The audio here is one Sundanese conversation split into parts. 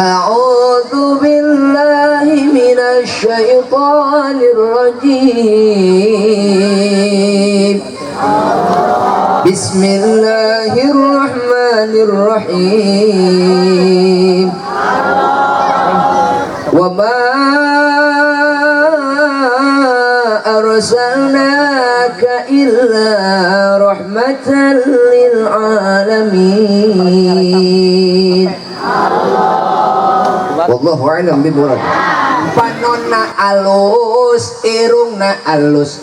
A'udzu billahi minasy syaithanir rajim. Bismillahirrahmanirrahim. Wa ma arsalnaka illa rahmatan lil alamin. Wallahu a'lam bimurad. Panonna alus, irungna alus,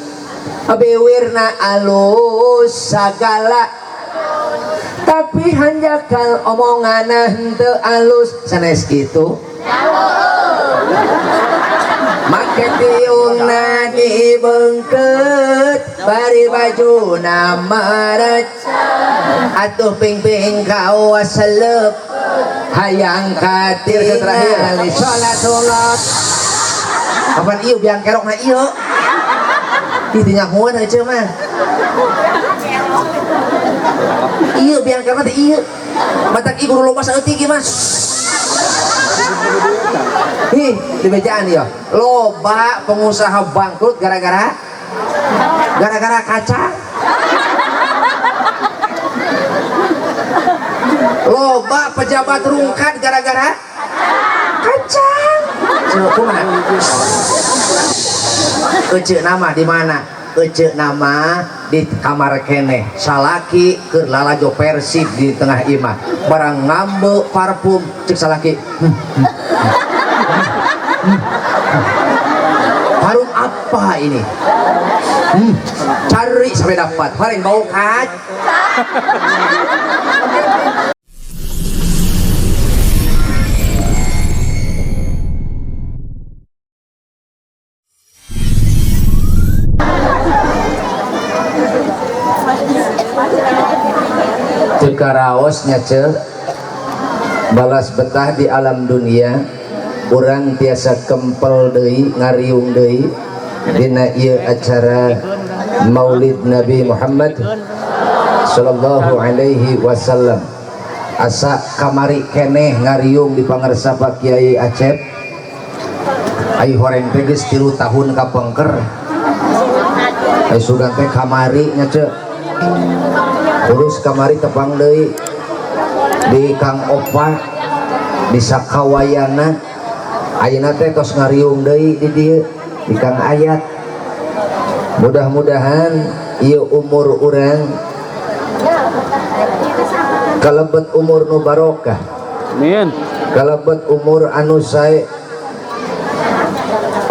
biwirna alus, sagala, tapi hanjakal omongana henteu alus, sanes kitu. Make tiungna dibeungkeut, bari bajuna maret, atuh ping-ping kawas seleup, hayang katir terakhir salatullah. Kapan ieu biang kerokna ieu? Ih teu nyahoan eceu mah. Ieu biang kerokna teh ieu. Matak ieu kudu loba saeutik ieu mah. Ih, di bejaan ieu. Loba pengusaha bangkrut gara-gara kacang. Loba pejabat rungkad gara-gara kacang. Kumaha? Ece nama di mana? Ece nama di kamar keneh. Salaki keur lalajo Persib di tengah imah. Barang ngambe parfum cek salaki. Harum apa ini? Cari sampai dapat. Paling bau kacang. Karaosnya ce balas betah di alam dunia, urang tiasa kempel deui ngariung deui dina ieu acara Maulid Nabi Muhammad sallallahu alaihi wasallam. Asa kamari keneh ngariung di pangarsa Pak Kiai Acep. Ai horeng teh geus 3 tahun kapengker. Ai sugan teh kamari nya ce. Terus kamari tepang deui di Kang Opa di Sakawayana. Ayeuna teh tos ngariung deui di dieu di Kang Ayat. Mudah-mudahan ieu umur urang kalebet umur nu barokah. Amin. Kalebet umur anu sae,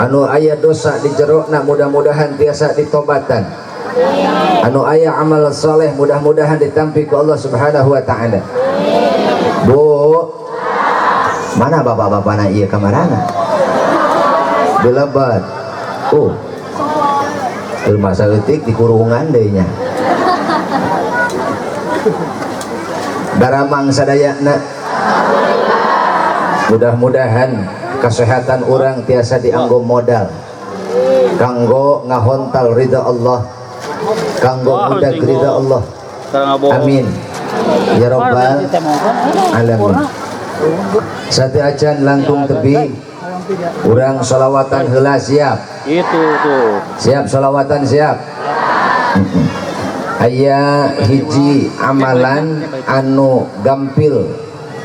anu aya dosa di jerona mudah-mudahan tiasa ditobatan. Anu aya amal soleh mudah-mudahan ditampi ku Allah Subhanahu wa ta'ala. Bu, mana bapak-bapakna ieu kamarana? Dilebat. Oh. Keur masa leutik dikurungan deui nya. Daramang sadayana. Mudah-mudahan kesehatan urang tiasa dianggo modal kanggo ngahontal ridha Allah, kanggo mudah ridha Allah. Amin ya rabbal alamin. Sate acan langkung tepi urang sholawatan heula siap. Itu tuh. Siap sholawatan siap. Aya hiji amalan anu gampil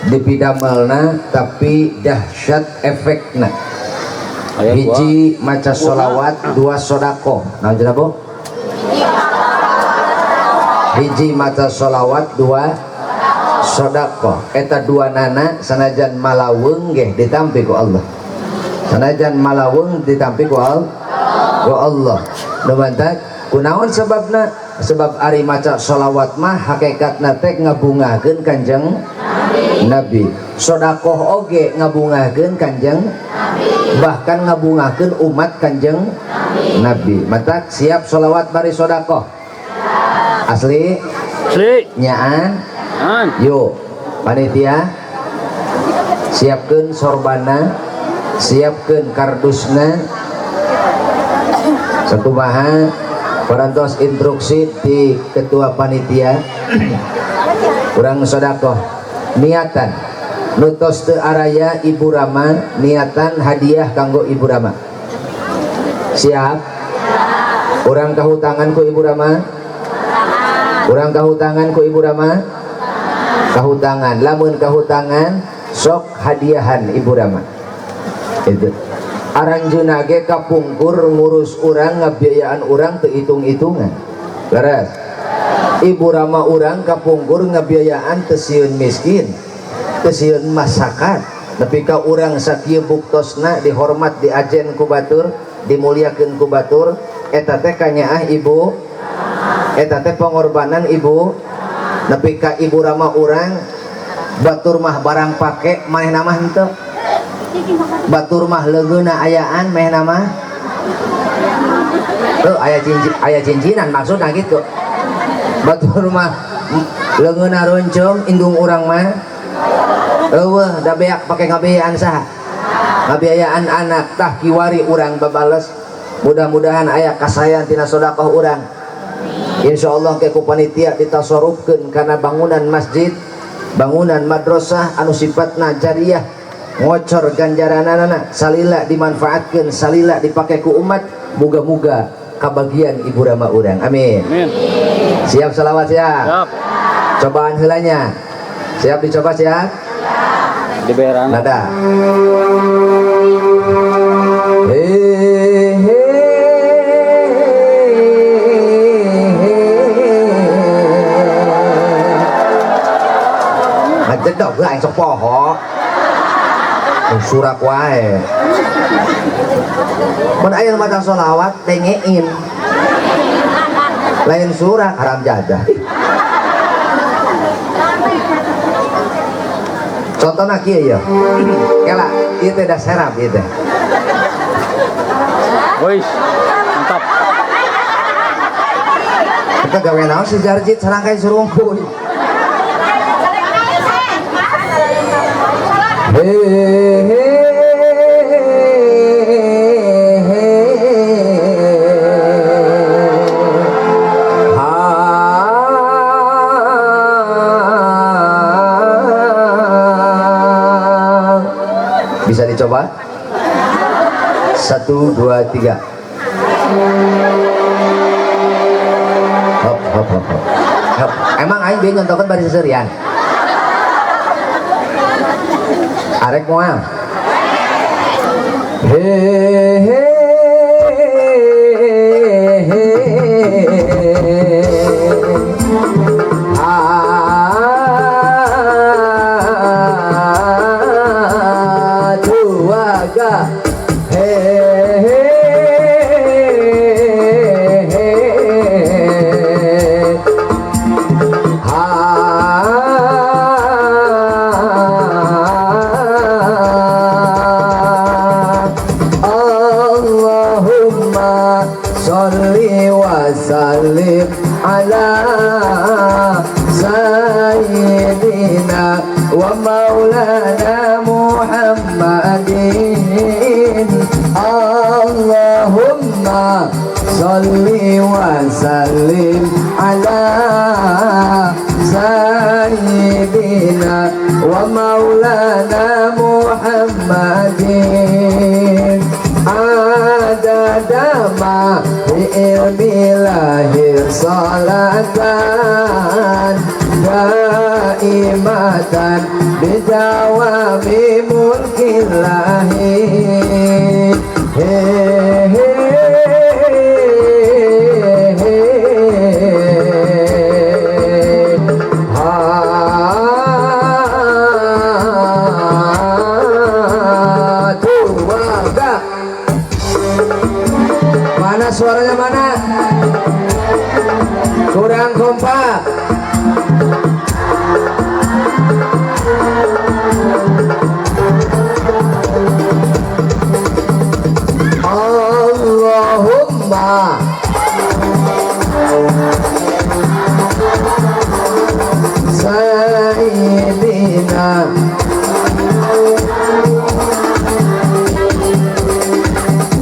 dipidamelna tapi dahsyat efekna. Hiji maca sholawat, dua sodako. Naon cenah Bu? Hiji maca sholawat, dua sodako. Eta dua nana sanajan malaweung ge ditampi ku Allah. Sanajan malaweung ditampi ku Allah. Nu mantak kunaon sebabna? Sebab ari maca sholawat mah hakikatna teh ngabungahkeun Kanjeng Nabi. Sodakoh oge ngabungahkeun Kanjeng Nabi. Bahkan ngabungahkeun umat Kanjeng Nabi. Matak siap sholawat bari sodakoh. Asli? Asli. Nyaan? Yuk, panitia siapkeun sorbana, siapkeun kardusna. Sakumaha parantos instruksi di ketua panitia. Urang sodakoh niatan. Nu tos teu araya Ibu Rama niatan hadiah kanggo Ibu Rama. Siap? Urang kahutangan ku Ibu Rama? Urang kahutangan ku Ibu Rama? Kahutangan. Lamun kahutangan sok hadiahan Ibu Rama. Itu. Aranjeunna ge kapungkur ngurus urang ngabiayaan urang teu hitung-hitungan. Leres. Ibu Rama urang kapungkur ngabiayaan teu sieun miskin, teu sieun masakan. Nepi ka urang sakieu buktosna dihormat diajen ku batur, dimuliakeun ku batur, eta teh kanyaah ibu, eta teh pengorbanan ibu. Nepi ka Ibu Rama urang batur mah barang pake manehna mah henteu. Batur mah leungeunna ayaan manehna mah heuh aya cincin, aya cincinan maksudna kitu. Batur mah leungeunna roncong indung urang mah eueuh da beak pake ngabiayaan saha? Ngabiayaan anak. Tah kiwari urang babales. Mudah-mudahan aya kasayan tina sedekah urang. Insyaallah ke ku panitia ditasarufkeun kana bangunan masjid, bangunan madrasah anu sifatna jariah, ngocor ganjaranana salila dimanfaatkeun, salila dipake ku umat. Muga-muga kabagian Ibu Rama urang. Amin. Amin. Siap selawat siap? Siap. Cobaan heulanya. Siap dicoba siap? Dibayar anak. Nada. Ngajedog lah aing sok poho. Surak wae. Mun aya nu maca sholawat dengein. Lain surak haram jadah. Contohna kieu ya. Kela, ieu teh da serap ieu teh. Wis, mantap. Kita gawe naon si Jarjit sarangkai surungkuy. Bisa dicoba? 1, 2, 3. Hop, hop, hop, hop. Hop. Emang aing bieu nyontokeun bari seserian. Arek moal. He he he. A dua ga he he he. Ha Allahumma sholli wa sallim ala sayyidina wa maulana Muhammadin. Allahumma sholli wa sallim ala sayyidina wa maulana Muhammadin. Adada ma fi ilmillahi salatan daimatan bidawami mulkillahi. He he he. Ha dua ga. Mana suaranya mana? Kurang kompak. Allahumma sayyidina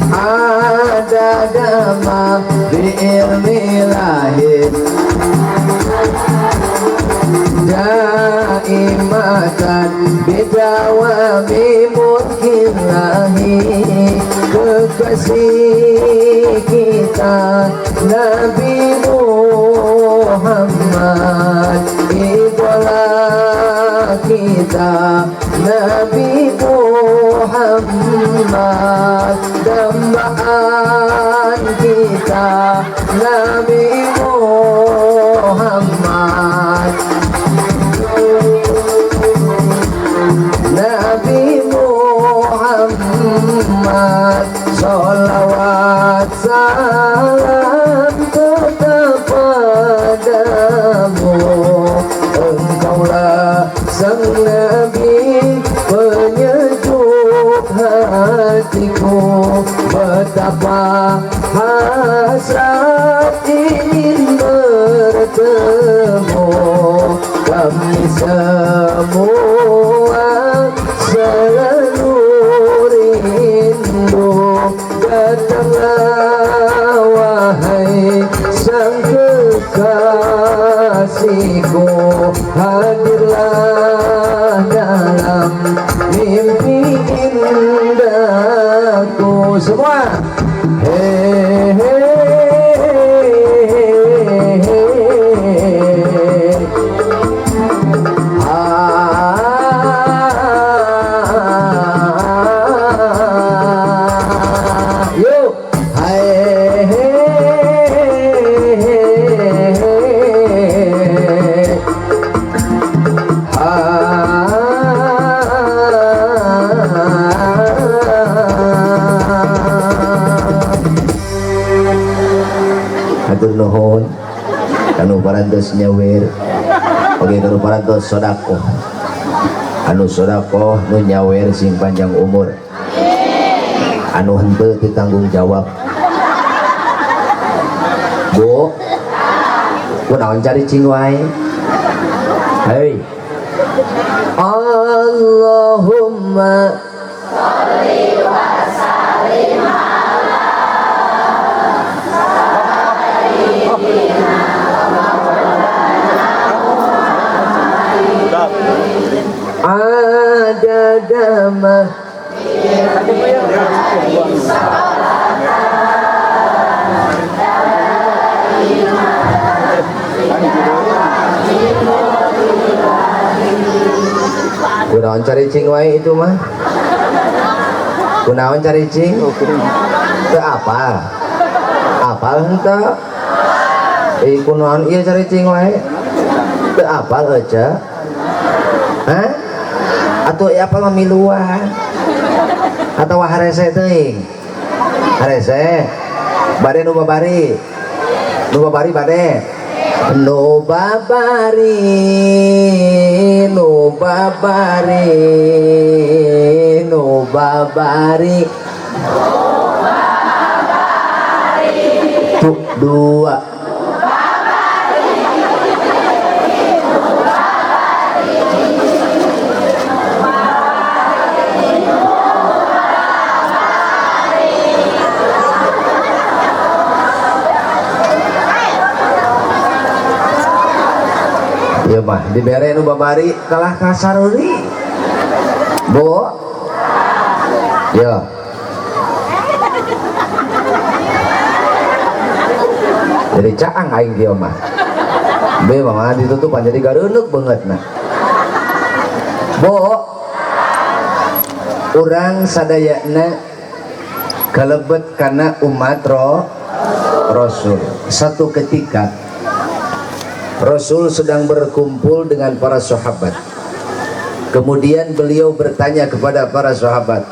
adada ma bi ilmillahi. Bidawami mulkillahi, kekasih kita Nabi Muhammad, idola kita Nabi Muhammad, dambaan kita Nabi Muhammad, Nabi Muhammad, sholawat salam tetap padamu, engkaulah sang Nabi penyejuk hatiku, betapa hasrat ingin bertemu, kami semua selalu rindu, datanglah wahai sang kekasihku, hadirlah dalam mimpi indahku. Semua hey, hey, hey, hey. Ah, yuk, hai, hey, hey, hey. Hatur nuhun kanu parantos nyawer, oge kanu parantos sedekah, anu sedekah nu nyawer sing panjang umur, anu henteu teu tanggung jawab. Bu, kunaon cari cing wae? Hei, Allahumma sholli wa sallim ala sayyidina wa maulana adada ma kunaon cari cing wae itu mah, kunaon cari cing teu apal, apal henteu, kunaon ieu cari cing wae teu apal aja, hah? Atuh ieu apal mah miluan atawa harese teuing, harese bade nu babari, nu babari bade nu babari, nu babari, nu babari, tuh dua, ya mah dibere nu babari kalah kasaruri bu, ya jadi caang aing kieu mah, be mah ditutupan jadi gareuneup banget nah. Bu, urang sadayana kalebet kana umat Rasul. Satu ketika Rasul sedang berkumpul dengan para sahabat. Kemudian beliau bertanya kepada para sahabat,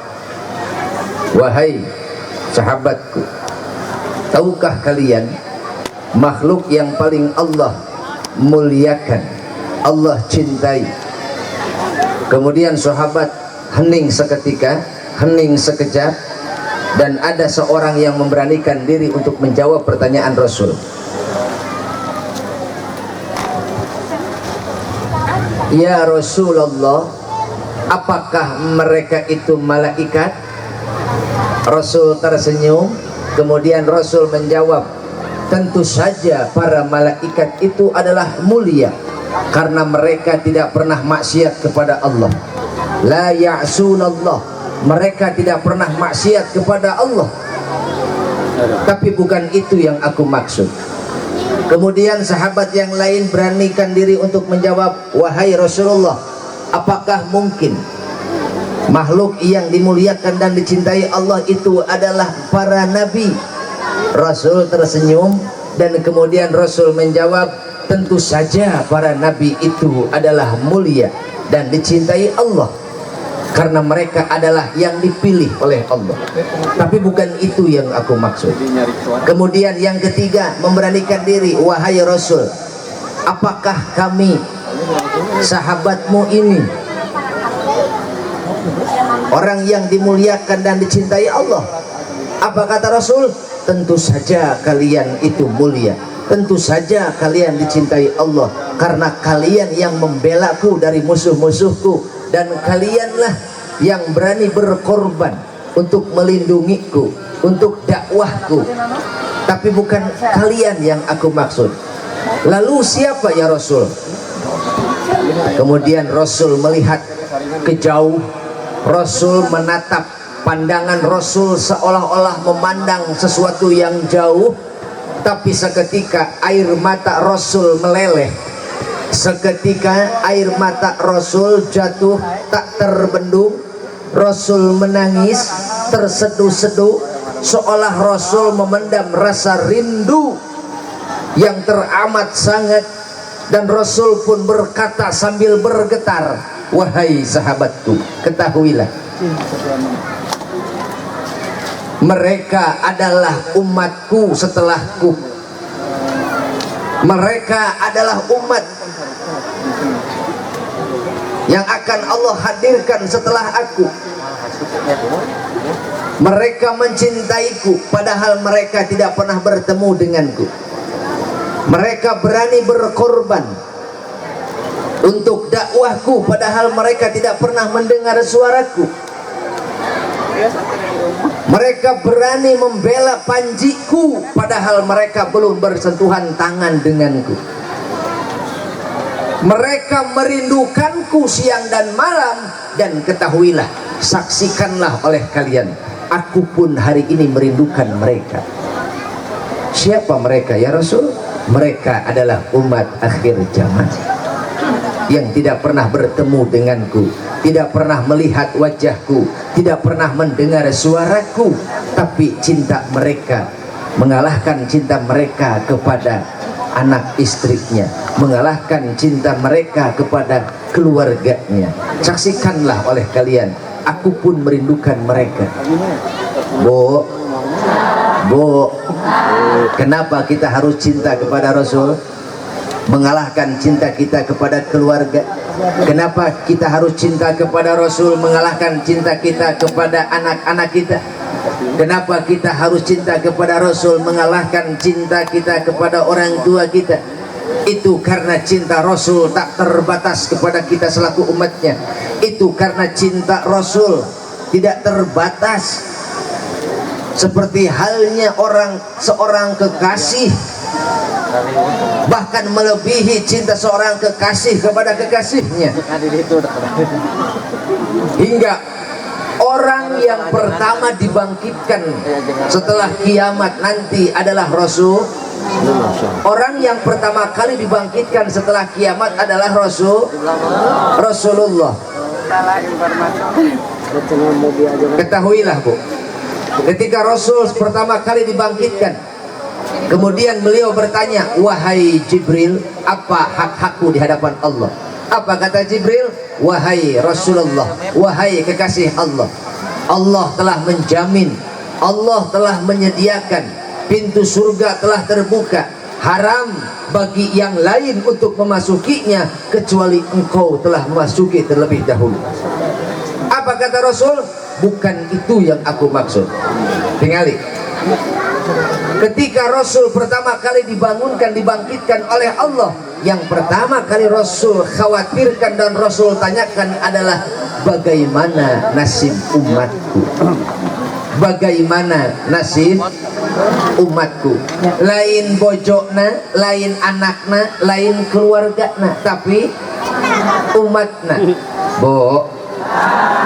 wahai sahabatku, tahukah kalian makhluk yang paling Allah muliakan, Allah cintai? Kemudian sahabat hening seketika, hening sekejap, dan ada seorang yang memberanikan diri untuk menjawab pertanyaan Rasul. Ya Rasulullah, apakah mereka itu malaikat? Rasul tersenyum, kemudian Rasul menjawab, tentu saja para malaikat itu adalah mulia karena mereka tidak pernah maksiat kepada Allah. La ya'sunallah, mereka tidak pernah maksiat kepada Allah. Tapi bukan itu yang aku maksud. Kemudian sahabat yang lain beranikan diri untuk menjawab, "Wahai Rasulullah, apakah mungkin makhluk yang dimuliakan dan dicintai Allah itu adalah para nabi?" Rasul tersenyum dan kemudian Rasul menjawab, "Tentu saja para nabi itu adalah mulia dan dicintai Allah karena mereka adalah yang dipilih oleh Allah. Tapi bukan itu yang aku maksud." Kemudian yang ketiga memberanikan diri, "Wahai Rasul, apakah kami sahabatmu ini orang yang dimuliakan dan dicintai Allah?" Apa kata Rasul? "Tentu saja kalian itu mulia, tentu saja kalian dicintai Allah, karena kalian yang membelaku dari musuh-musuhku dan kalianlah yang berani berkorban untuk melindungiku, untuk dakwahku. Tapi bukan kalian yang aku maksud." "Lalu siapa, ya Rasul?" Kemudian Rasul melihat ke jauh. Rasul menatap, pandangan Rasul seolah-olah memandang sesuatu yang jauh, tapi seketika air mata Rasul meleleh. Seketika air mata Rasul jatuh tak terbendung. Rasul menangis tersedu-sedu, seolah Rasul memendam rasa rindu yang teramat sangat, dan Rasul pun berkata sambil bergetar, "Wahai sahabatku, ketahuilah, mereka adalah umatku setelahku. Mereka adalah umat yang akan Allah hadirkan setelah aku. Mereka mencintaiku padahal mereka tidak pernah bertemu denganku. Mereka berani berkorban untuk dakwahku padahal mereka tidak pernah mendengar suaraku. Mereka berani membela panjiku padahal mereka belum bersentuhan tangan denganku. Mereka merindukanku siang dan malam, dan ketahuilah, saksikanlah oleh kalian, aku pun hari ini merindukan mereka." Siapa mereka, ya Rasul? "Mereka adalah umat akhir zaman yang tidak pernah bertemu denganku, tidak pernah melihat wajahku, tidak pernah mendengar suaraku, tapi cinta mereka mengalahkan cinta mereka kepada anak istrinya, mengalahkan cinta mereka kepada keluarganya. Saksikanlah oleh kalian, aku pun merindukan mereka." Bu, Bu, kenapa kita harus cinta kepada Rasul? Mengalahkan cinta kita kepada keluarga. Kenapa kita harus cinta kepada Rasul mengalahkan cinta kita kepada anak-anak kita? Kenapa kita harus cinta kepada Rasul mengalahkan cinta kita kepada orang tua kita? Itu karena cinta Rasul tak terbatas kepada kita selaku umatnya. Itu karena cinta Rasul tidak terbatas seperti halnya orang seorang kekasih, bahkan melebihi cinta seorang kekasih kepada kekasihnya, hingga orang yang pertama dibangkitkan setelah kiamat nanti adalah Rasul. Orang yang pertama kali dibangkitkan setelah kiamat adalah Rasulullah. Ketahuilah, Bu, ketika Rasul pertama kali dibangkitkan, kemudian beliau bertanya, "Wahai Jibril, apa hak-hakku di hadapan Allah?" Apa kata Jibril? "Wahai Rasulullah, wahai kekasih Allah, Allah telah menjamin, Allah telah menyediakan, pintu surga telah terbuka, haram bagi yang lain untuk memasukinya kecuali engkau telah memasuki terlebih dahulu." Apa kata Rasul? "Bukan itu yang aku maksud." Tingali. Ketika Rasul pertama kali dibangunkan, dibangkitkan oleh Allah, yang pertama kali Rasul khawatirkan dan Rasul tanyakan adalah, "Bagaimana nasib umatku? Bagaimana nasib umatku?" Lain bojona, lain anakna, lain keluargana, tapi umatna. Bu,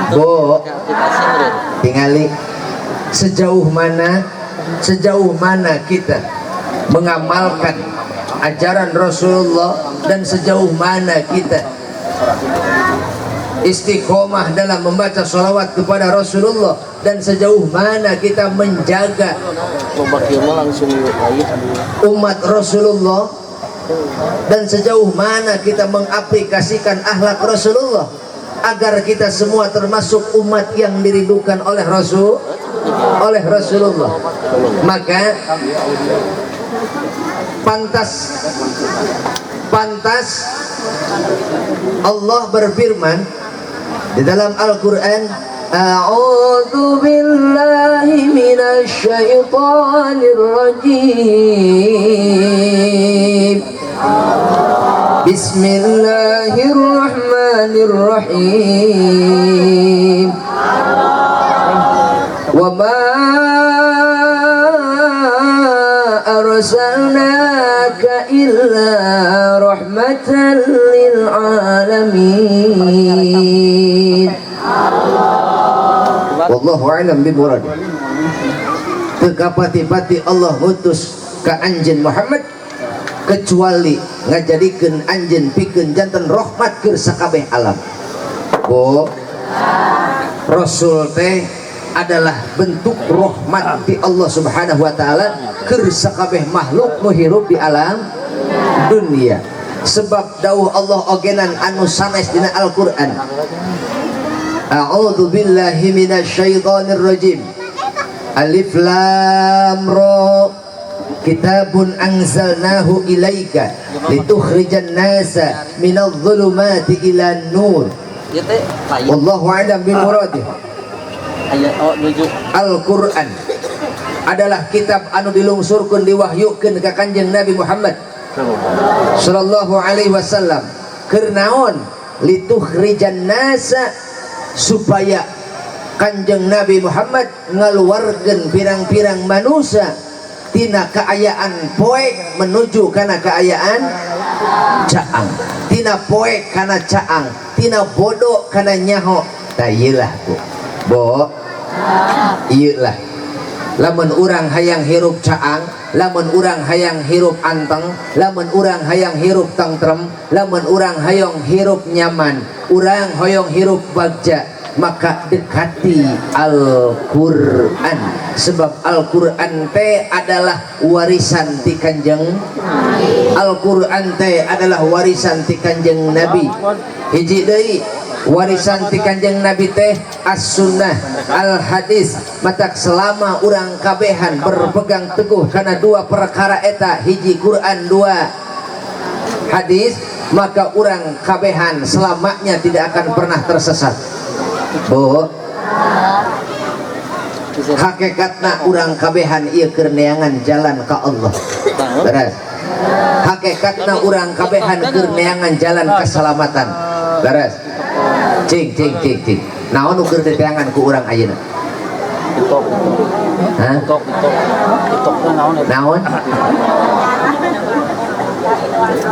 Bo, Aplikasi meureun. Tingali sejauh mana kita mengamalkan ajaran Rasulullah dan sejauh mana kita istiqomah dalam membaca sholawat kepada Rasulullah dan sejauh mana kita menjaga Loba kieu mah langsung lain. Umat Rasulullah dan sejauh mana kita mengaplikasikan akhlak Rasulullah agar kita semua termasuk umat yang dirindukan oleh Rasulullah. Maka pantas pantas Allah berfirman di dalam Al-Qur'an, أعوذ بالله من الشيطان الرجيم، بسم الله الرحمن الرحيم، وما أرسلناك إلا رحمة للعالمين. والله أعلم بمراده. Teu kapati-pati Allah ngutus ka anjeun Muhammad kecuali ngajadikeun anjeun pikeun janten rahmat keur sakabeh alam. Bo, Rasul teh adalah bentuk rahmat ti Allah Subhanahu wa taala keur sakabeh makhluk nu hirup di alam dunia. Sebab dawuh Allah ogenan anu sanes dina Al-Qur'an. أعوذ بالله من الشيطان الرجيم. ألف لام را كتاب أنزلناه إليك لتخرج الناس من الظلمات إلى النور. Ieu teh lain. والله أعلم بمراده. Aya, oh, nuju. Al-Qur'an adalah kitab anu dilungsurkeun, diwahyukeun ka Kanjeng Nabi Muhammad sallallahu alaihi wasallam. Keur naon? لتخرج الناس, supaya Kanjeng Nabi Muhammad ngaluarkeun pirang-pirang manusia tina kaayaan poek menuju kana kaayaan caang, tina poek kana caang, tina bodoh kana nyaho. Tah, ieu lah, Bu. Bo, ieu lah, lamun urang hayang hirup caang, lamun urang hayang hirup anteng, lamun urang hayang hirup tentrem, lamun urang hayang hirup nyaman, urang hoyong hirup bagja, maka dekati Al-Quran, sebab Al-Quran teh adalah warisan ti Kanjeng. Al-Quran teh adalah warisan ti Kanjeng Nabi. Hiji deui warisan ti Kanjeng Nabi teh as-sunnah, al-hadis. Matak selama urang kabehan berpegang teguh karena dua perkara eta, hiji Quran, dua hadis, maka urang kabehan selamanya tidak akan pernah tersesat. Bu, hakikatna urang kabehan ieu keur neangan jalan ka Allah. Beres? Hakikatna urang kabehan keur neangan jalan keselamatan. Beres? Cing cing cing cing, naon nu keur diteangan ku urang ayeuna? TikTok. Hah? TikTok, TikTok. TikTok teh naon eta? Naon?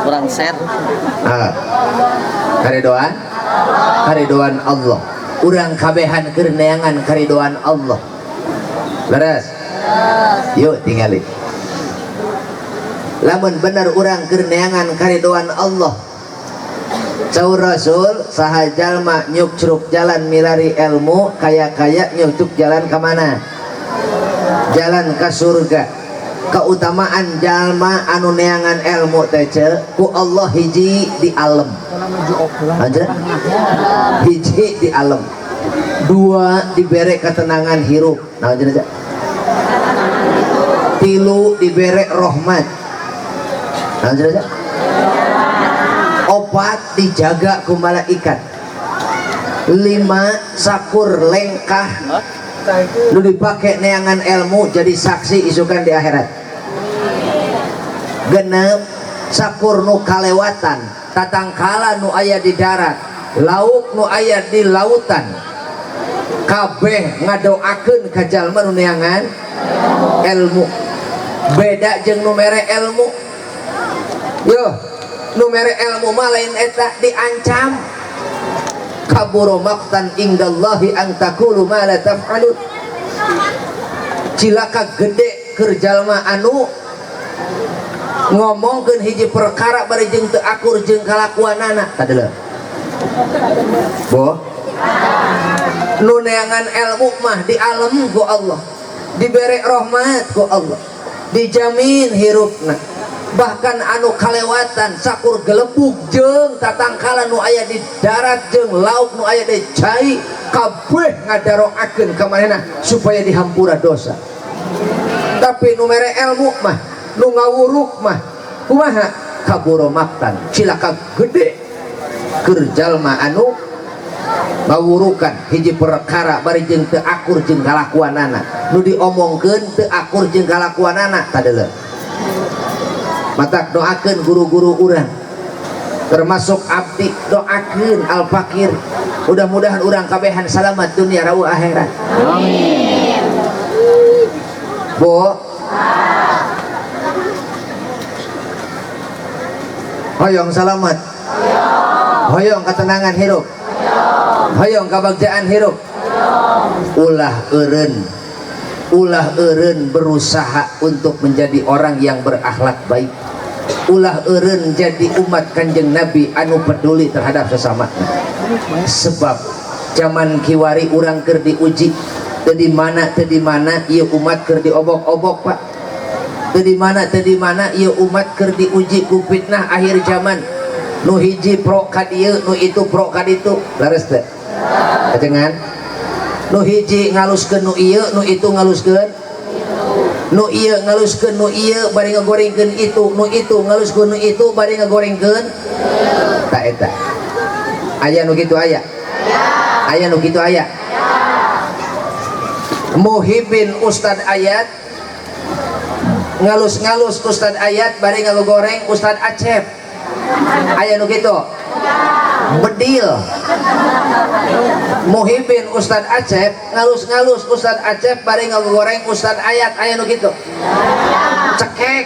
Kurang share. Ah. Karidoan, karidoan Allah. Urang kabehan keur neangan karidoan Allah. Leres? Yuk, tingali, lamun bener urang keur neangan karidoan Allah. Saur Rasul, saha jalma nyukcruk jalan milari ilmu, kaya-kaya nyukcruk jalan ke mana? Jalan ke surga. Keutamaan jalma anu neangan ilmu teh, ce, ku Allah hiji di alam. Lanjut. Hiji di alam. Dua, dibere ketenangan hirup. Nah, lanjut aja. Tilu, dibere rahmat. Lanjut aja. Opat, dijaga ku malaikat. Lima, sakur lengkah nu dipake neangan ilmu jadi saksi isukan di akhirat. Genep, sakur nu kalewatan, tatangkala nu aya di darat, lauk nu aya di lautan, kabeh ngadoakeun ka jalma nu neangan ilmu. Beda jeung nu mere ilmu. Yo, nu mere ilmu mah lain eta, diancam. Kabura maqtan indallahi an taqulu ma la taf'alun. Cilaka gede keur jalma anu ngomongkeun hiji perkara bari jeung teu akur jeung kalakuanana. Kadeuleu. Boh. Nu neangan ilmu mah di alam ku Allah, dibere rahmat ku Allah, dijamin hirupna. Bahkan anu kalewatan sakur gelebug jeung tatangkalan nu aya di darat jeung laut nu aya di cai kabeh ngadaroakeun ka manehna supaya dihampura dosa. Tapi nu mere ilmu mah, nu ngawuruk mah kumaha? Kaburo maktan, cilaka gede keur jalma anu ngawurukan hiji perkara bari jeung teu akur jeung kalakuanana, nu diomongkeun teu akur jeung kalakuanana. Tadeuleu. Matak doakeun guru-guru urang, termasuk abdi, doakeun al-fakir, mudah-mudahan urang kabehan salamat dunia rawu akhirat. Amin. Bo, hoyong salamat, hoyong ketenangan hirup, hoyong kebagjaan hirup. Ulah eureun, ulah eureun berusaha untuk menjadi orang yang berakhlak baik. Ulah eureun jadi umat Kanjeng Nabi anu peduli terhadap sesama. Sebab zaman kiwari urang keur diuji, teu di mana teu di mana ieu umat keur diobok-obok, Pak. Teu di mana teu di mana ieu umat keur diuji ku fitnah akhir zaman. Nu hiji pro ka dieu, nu itu pro ka ditu. Leres teu? Kajengan? Nu hiji ngaluskeun nu ieu, nu itu ngaluskeun nu ieu, ngaluskeun nu ieu bari ngagorengkeun itu, nu itu ngaluskeun nu itu bari ngagorengkeun ta eta. Aya nu kitu aya? Aya nu kitu aya? Muhibin Ustad Ayat ngalus-ngalus Ustad Ayat bari ngagoreng Ustad Acep. Aya nu kitu? Bedil. Muhibin Ustad Acep ngalus-ngalus Ustad Acep bari ngagoreng Ustad Ayat. Aya nu kitu? Cekek.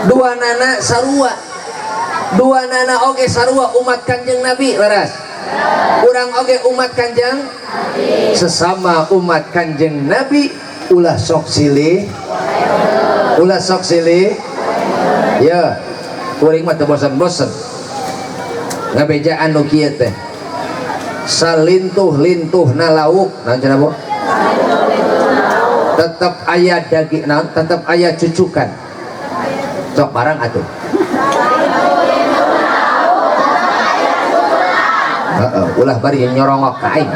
Dua nana sarua, dua nana oge sarua umat Kanjeng Nabi, leres. Urang oge umat Kanjeng, sesama umat Kanjeng Nabi ulah sok silih, ulah sok silih. Ya, kuring mah teu bosen-bosen ngabejaan nu kieu teh. Salintuh-lintuhna lauk, naon cenah Bu? Tetep aya daging, naon? Tetep aya cucukan. Sok barang atuh. Heeh, ulah bari nyorongok ka aing.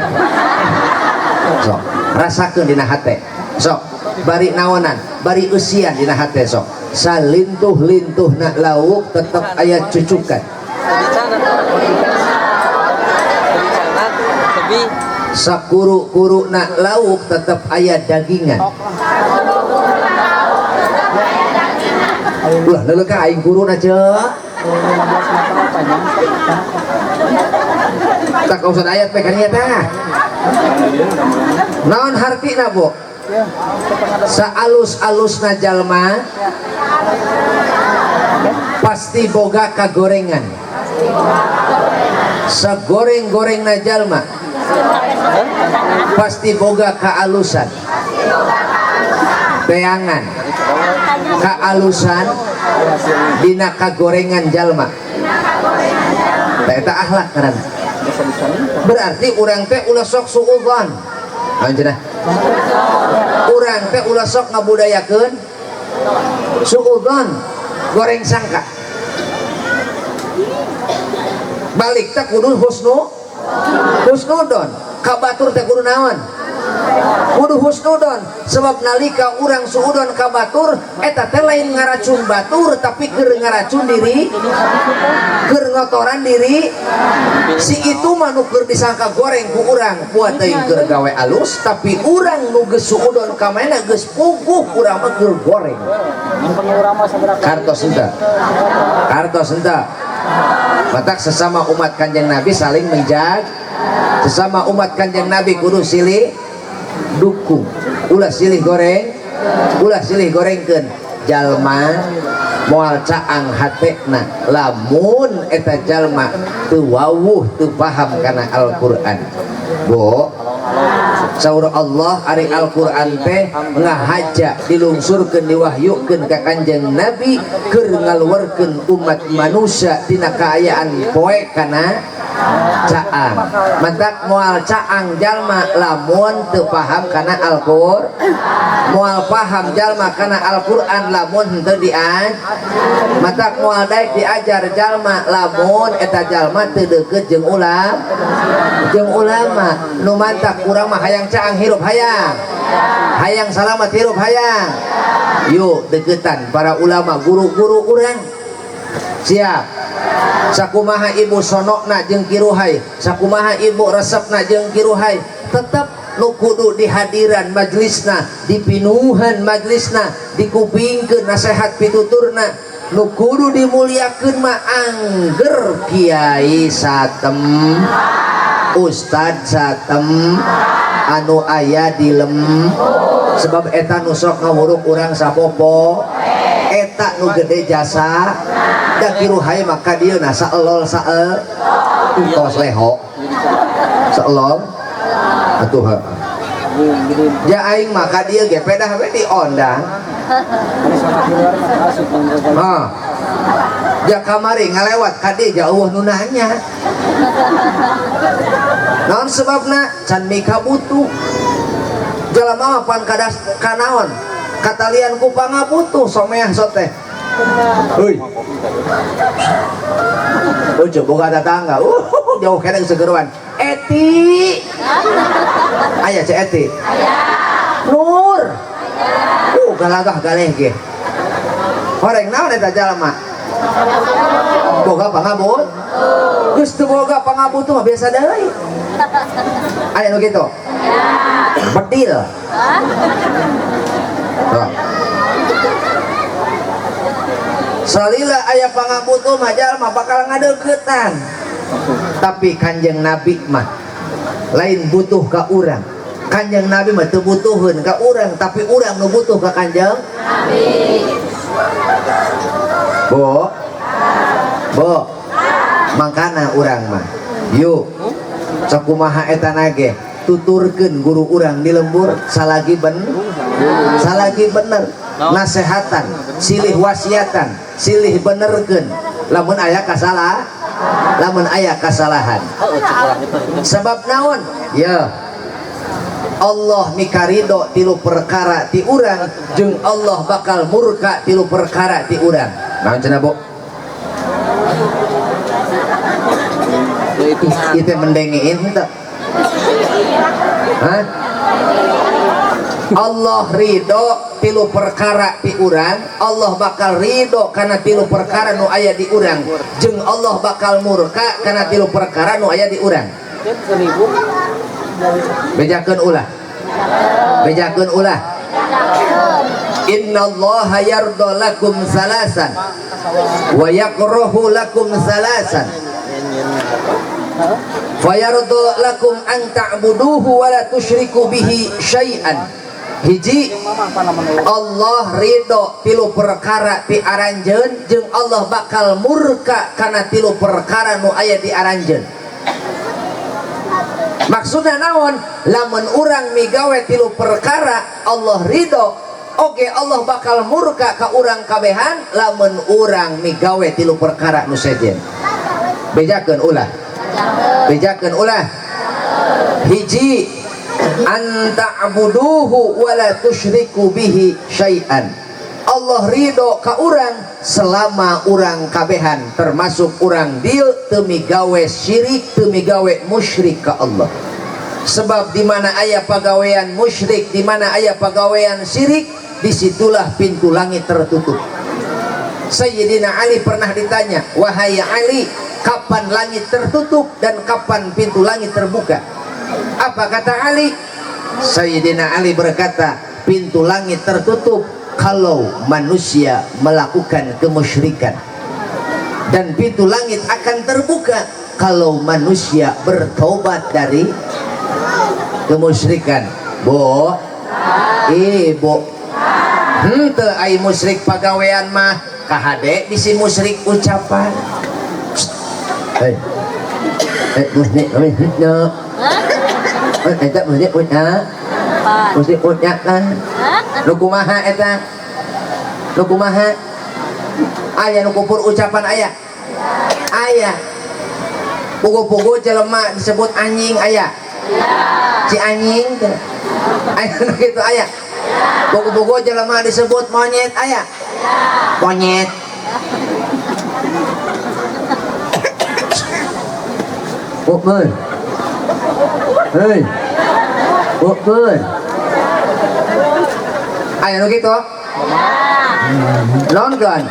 Sok, rasakeun dina hate. Sok, bari naonan, bari eusian dina hate sok. Salintuh-lintuhna lauk tetep aya cucukan. Sakuru-kuruna lauk tetep aya dagingan. Ulah leuleuk ka aing kuruna ceu. Tak usah ayat pe kan tah. Naon hartina, Bu? Saalus-alusna jalma pasti boga kagorengan. Sagoreng-gorengna jalma pasti boga kaalusan. Teangan kaalusan dina kagorengan jalma. Tah eta akhlak ngaranna. Berarti urang teh ulah sok suudzon. Naon cenah? Urang teh ulah sok ngabudayakeun suudzon, goreng sangka. Balik teh kudu husnudon. Ka batur teh kudu naon? Kudu husnudon. Sebab nalika urang suudon ka batur eta teh lain ngaracun batur tapi keur ngaracun diri, keur ngotoran diri. Si itu mah nu keur disangka goreng ku urang, buat teuing keur gawe alus tapi urang nu geus suudon ka manehna geus puguh urang mah keur goreng. Kartos henteu? Kartos henteu? Matak sesama umat Kanjeng Nabi saling menjaga. Sesama umat Kanjeng Nabi kudu silih dukung, ulah silih goreng, ulah silih gorengkeun jalma Moal caang hatena lamun eta jalma teu wawuh, teu paham kana Al-Qur'an. Bu, saur Allah, ari Al-Qur'an teh ngahaja dilungsurkeun, diwahyukeun ka Kanjeng Nabi keur ngaluarkeun umat manusia tina kaayaan poe kana caang. Matak moal caang jalma lamun teu paham kana Al-Qur'an, moal paham jalma kana Al-Qur'an lamun henteu diaj matak moal daek diajar jalma lamun eta jalma teu deukeut jeung ulama. Nu mantak urang mah hayang caang hirup, hayang hayang salamat hirup, hayang yuk deketan para ulama, guru-guru urang. Siap? Sakumaha ibu sonokna jeung kiruhai, sakumaha ibu resepna jeung kiruhai, tetep nu kudu dihadiran majlisna, dipinuhan majlisna, dikupingkeun nasehat pituturna. Nu kudu dimuliakeun mah angger kiai satem, ustad satem anu aya di lem, sebab eta nu sok ngawuruk urang sapopo, eta nu gede jasa. Da kiruhai maka dia na saelol sae tos leho saelol atuh ha. Ja aing maka dia ge pedah we diondang. Ha, ja kamari ngalewat ka dieu jauh nu nanya naon sebabna can mika butuh. Jalma mah pan kadas kanaon katalian ku pangabutuh someah sote. Heuy. Oh, boga tetangga. Jauh keneh segeruan. Eti. Aya Cek Eti. Nur. Galagah galeh ge. Horeng naon eta jalma? Boga pangabut? Geus teu boga pangabutuh mah biasa deui. Aya nu kitu? Bedil. Tuh. Salila aya pangabutuh mah jalma bakal ngadeuketan. Tapi Kanjeng Nabi mah lain butuh ka urang. Kanjeng Nabi mah teu butuheun ka urang, tapi urang nu butuh ka Kanjeng Nabi. Bu. Bu. Mangkana urang mah. Yuk. Sakumaha eta nage tuturkeun guru urang di lembur salagi bener nasehatan, silih wasiatan, silih benerkeun lamun aya kasalahan. Oh, cek urang itu. Sebab naon ya, Allah mikarido tilu perkara ti urang jeung Allah bakal murka tilu perkara ti urang. Naon cenah, Bu? Ya, itu. Ih, ieu teh mendengein henteu? Hah? Allah ridho tilu perkara ti urang, Allah bakal ridho karena tilu perkara nu aya di urang, jeung Allah bakal murka karena tilu perkara nu aya di urang. 1000. Bejakeun ulah, bejakeun ulah. Innallaha yarda lakum salasan wa yakrahu lakum salasan, fayarda lakum an ta'buduhu wa la tusyriku bihi syai'an. Hiji, Allah ridho tilu perkara ti aranjeun jeung Allah bakal murka kana tilu perkara nu aya di aranjeun. Maksudna naon? Lamun urang migawe tilu perkara Allah ridho, oke Allah bakal murka ka urang kabehan lamun urang migawe tilu perkara nu sejen. Bejakeun ulah, bejakeun ulah. Hiji, an ta'buduhu wa la tusyriku bihi syai'an. Allah ridho ka urang selama urang kabehan termasuk urang dieu teu migawe syirik, teu migawe musyrik ka Allah. Sebab di mana aya pagawean musyrik, di mana aya pagawean syirik, disitulah pintu langit tertutup. Sayyidina Ali pernah ditanya, "Wahai Ali, kapan langit tertutup dan kapan pintu langit terbuka?" Apa kata Ali? Sayyidina Ali berkata, pintu langit tertutup kalau manusia melakukan kemusyrikan, dan pintu langit akan terbuka kalau manusia bertobat dari kemusyrikan. Bu, ibu, henteu ai musyrik pagawean mah. kahade bisi musyrik ucapan. Hei. Musyrik no. Eta musyrik ucap. Musyrik ucap kan. Nu kumaha eta? Nu kumaha? Aya nu kupur ucapan aya. Aya. Pugu-pugu jelema disebut anjing aya. Si anjing teh. Aya nu kitu aya. Pugu-pugu jelema disebut monyet aya. Monyet. Mukmin. Hei. Mukmin. Aya nu kitu? Nonton.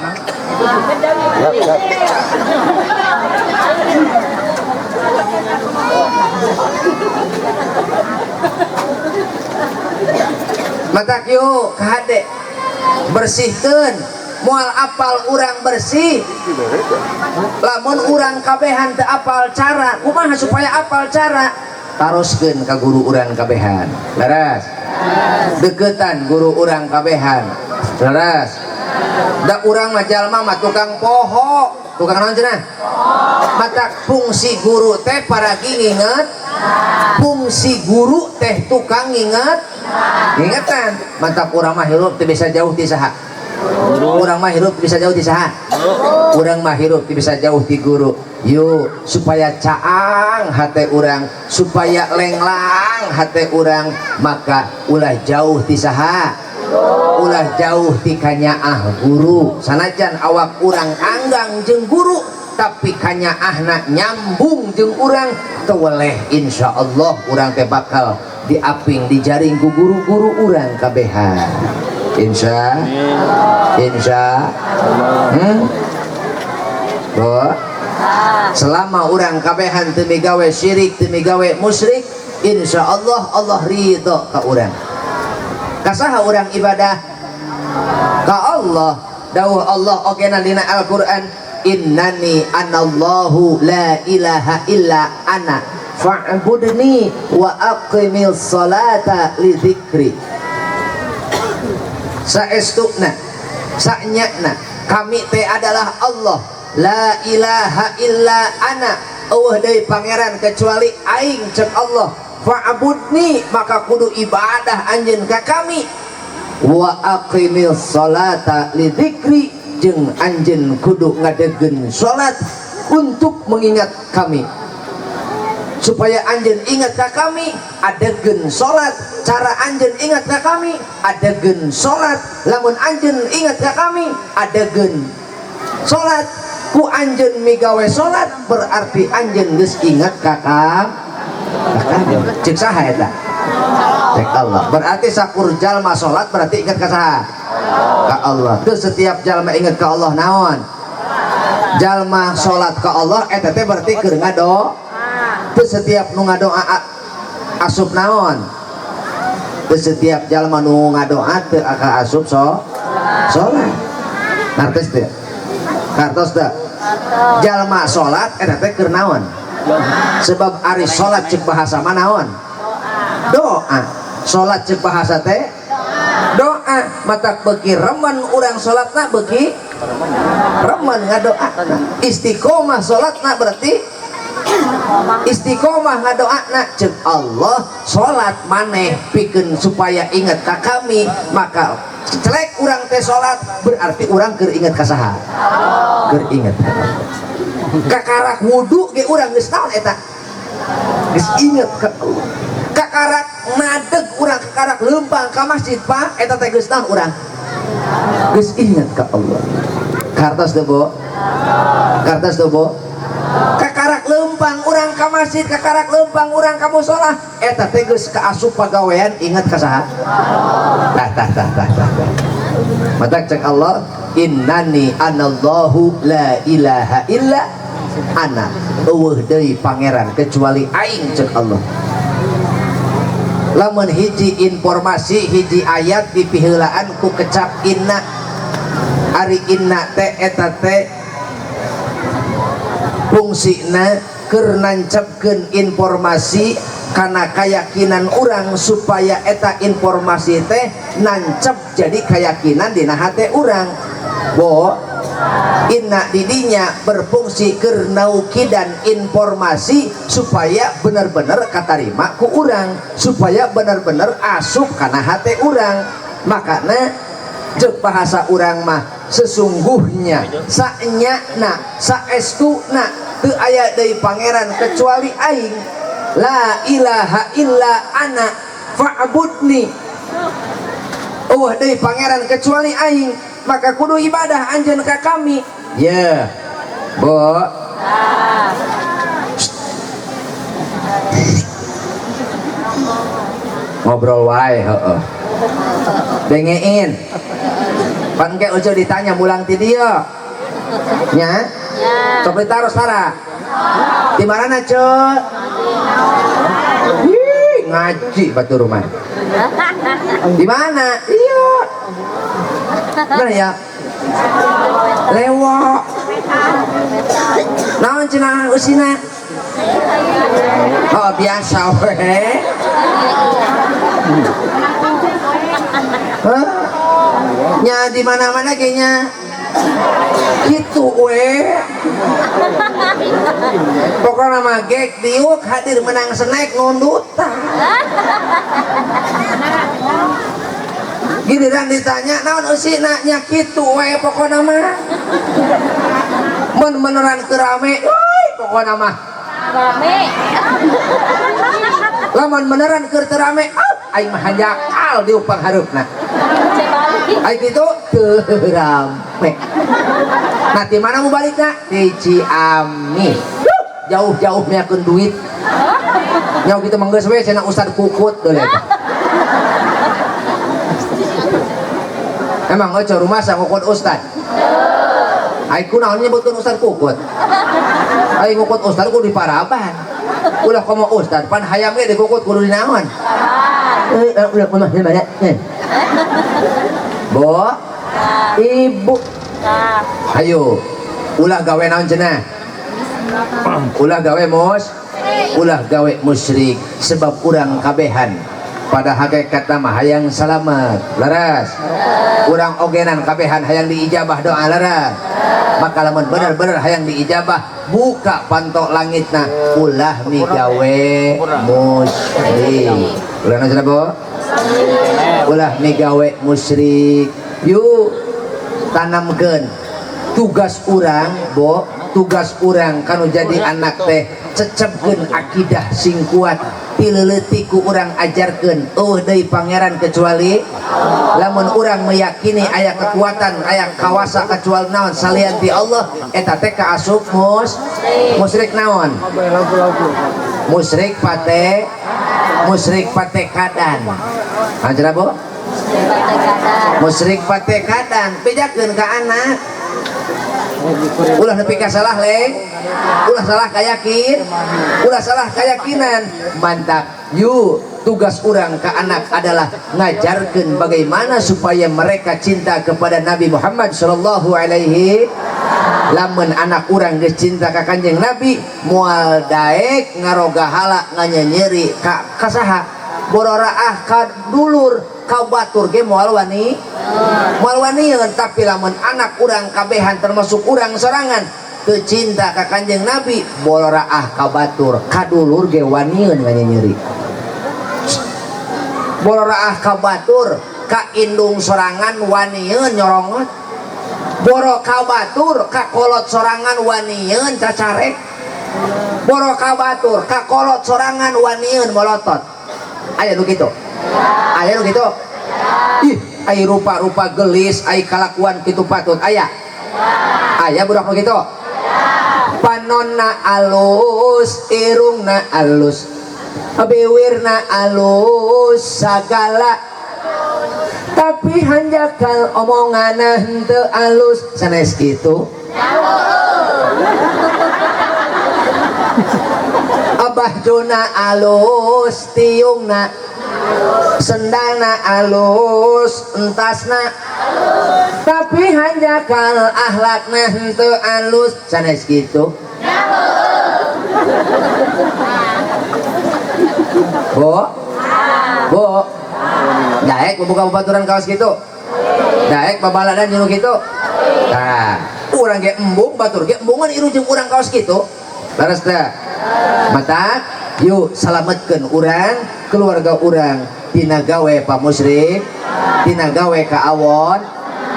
Matak yuk kahade bersihkeun moal apal urang bersih lamun urang kabehan teu apal cara kumaha supaya apal cara taroskeun ka guru urang kabehan leres deketan guru urang kabehan leres da urang mah jalma mah tukang poho tukang naon cenah matak fungsi guru teh paragi nginget fungsi guru teh tukang nginget ingetan matak urang mah hirup teu bisa jauh ti saha urang mah hirup teu bisa jauh ti saha urang mah hirup teu bisa jauh ti guru yuk supaya caang hate urang supaya lenglang hate urang maka ulah jauh ti saha ulah jauh ti kanyaah guru sanajan awak urang anggang jeung guru tapi kanyaahna nyambung jeung urang teu weleh insyaallah urang teh bakal diaping dijaring ku guru-guru urang kabehan insya insya Bu selama urang kabehan teu migawe syirik teu migawe musyrik insyaallah Allah ridho ka urang. Kasaha urang ibadah ka Allah dawuh Allah ogena dina Al-Qur'an innani anallahu la ilaha illa ana fa'budni wa aqimil salata li dzikri. Saestuna sanyana kami teh adalah Allah la ilaha illa ana eueuh deui pangeran kecuali aing cek Allah fa'budni maka kudu ibadah anjeun ka kami wa aqimil salata li dzikri jeung anjeun kudu ngadegkeun salat untuk mengingat kami supaya anjeun ingat ka kami adegeun salat cara anjeun ingat ka kami adegeun salat lamun anjeun ingat ka kami adegeun salat ku anjeun migawe salat berarti anjeun geus ingat ka kami cek saha eta cek Allah berarti sakur jalma salat berarti ingat ka saha ka Allah teu setiap jalma ingat ka Allah naon jalma salat ka Allah eta teh berarti keur ngadoa teu setiap nu ngadoa asup naon teu setiap jalma nu ngadoa teu aka asup salat ngartos teu kartos teu jalma salat eta teh keur naon sebab ari salat ceuk bahasa mah naon doa salat ceuk bahasa teh doa matak beuki remen urang salatna beuki remen ngadoa istiqomah salatna berarti istiqomah ngadoana cek Allah salat maneh pikeun supaya ingat ka kami maka celek urang teh salat berarti urang keur ingat ka saha keur ingat kakarak wudu ge urang geus naon eta geus inget ka Allah kakarak madeg urang kakarak leumpang ka masjid Pak eta teh geus naon urang geus inget ka Allah kartos teu Bu kartos teu Bu kakarak leumpang urang ka masjid kakarak leumpang urang ka musholah eta teh geus kaasup pagawean inget ka saha tah tah tah tah tah matak cek Allah innani anallahu la ilaha illa ana eueuh deui pangeran kecuali aing cek Allah lamun hiji informasi hiji ayat dipiheulaan ku kecap inna ari inna teh eta teh fungsina keur nancepkeun informasi kana keyakinan urang supaya eta informasi teh nancep jadi keyakinan dina hate urang. Bo Inna didinya berfungsi keur naukidan informasi supaya bener-bener katarima ku urang, supaya bener-bener asup kana hate urang. Makana cek bahasa urang mah sesungguhnya saenyana saestuna teu aya deui pangeran kecuali aing. La ilaha illa ana fa'budni. Eueuh deui pangeran kecuali aing, maka kudu ibadah anjeun ka kami. Ya. Bo. Ngobrol wae heeh. Dengein. Pan ke ojo ditanya mulang ti dieu. Nya? Sok ditaros tara. Di mana Ceu? Ih, ngaji batu rumah. Di mana? Iya. Mana ya? Lewok. Naon cenah usina? Oh, biasa we. Hah? Nya di mana-mana kayaknya gitu we. Pokoknya mah gek diuk hadir menang snack nundutan. Giliran ditanya naon usina nya kitu we pokokna mah. Mun beneran keur rame, euy pokokna mah. Rame. Lamun beneran keur teu rame, ah aing mah hanjakal diuk panghareupna. Aing kitu teu rame. Nah di mana mau balikna? Di Ciamis. Jauh-jauh miakeun duit. Nyaho kitu mah geus we cenah Ustad Kukut deui. Emang ojo rumasa ngukut ustad? Aing kunaon nyebutkeun ustad kukut? Aing ngukut ustad kudu diparaban. Ulah komo ustad pan hayam ge dikukut kudu dinaon? Ulah kumaha mana? Bo, ibu. Ayo, ulah gawe naon cenah? Ulah gawe mus? Ulah gawe musyrik sebab urang kabehan pada hakikatna mah hayang salamet leres. Urang ogenan kabehan hayang diijabah doa leres. Maka lamun bener-bener hayang diijabah buka pantok langitna ulah migawe musyrik. Ulah naon bo? Ulah migawe musyrik. Yuk tanamkeun tugas urang bo, tugas urang kanu jadi anak teh cecepkeun akidah sing kuat. Tileleutik ku urang ajarkeun eueuh deui pangeran kecuali lamun urang meyakini aya kekuatan aya kawasa kecuali naon salian ti Allah eta teh kaasup musyrik naon musyrik pate musyrik patekadan anjeunna bo musyrik patekadan bejakeun ka anak ulah nepi ka salah leng ulah salah kayakin ulah salah keyakinan. Mantap yuk tugas urang ke anak adalah ngajarkeun bagaimana supaya mereka cinta kepada Nabi Muhammad sallallahu alaihi. Lamun anak urang geus cinta ka Kanjeng Nabi moal daek ngarogahala nganyenyeri ka kasaha bororaah ka dulur ka batur ge moal wani moal wanieun. Tapi lamun anak urang kabehan termasuk urang sorangan teu cinta ka Kanjeng Nabi bororaah ka batur ka dulur ge wanieun nganyenyeri bororaah ka batur ka indung sorangan wanieun nyorongot boro ka batur ka kolot sorangan wanieun cacarek boro ka batur ka kolot sorangan wanieun molotot. Aya nu kitu? Aya nu kitu? Ih, ai rupa-rupa gelis, ai kalakuan kitu patut aya. Aya budak nu kitu? Panonna alus, irungna alus, biwirna alus sagala tapi hanjakal omonganna henteu alus sanes kitu. Abah juna alus, tiungna sendalna alus, entasna tapi hanjakal akhlakna henteu alus sanes kitu. Bo, bo, daek buka babaturan kaos gitu, daek babaladan nyuruh gitu. Nah, Urang ge embung batur ge embungan iru jeung urang kaos kitu. Leres teh? Mata yuk salametkeun urang keluarga urang tina gawe pamusrik, tina gawe ka awon,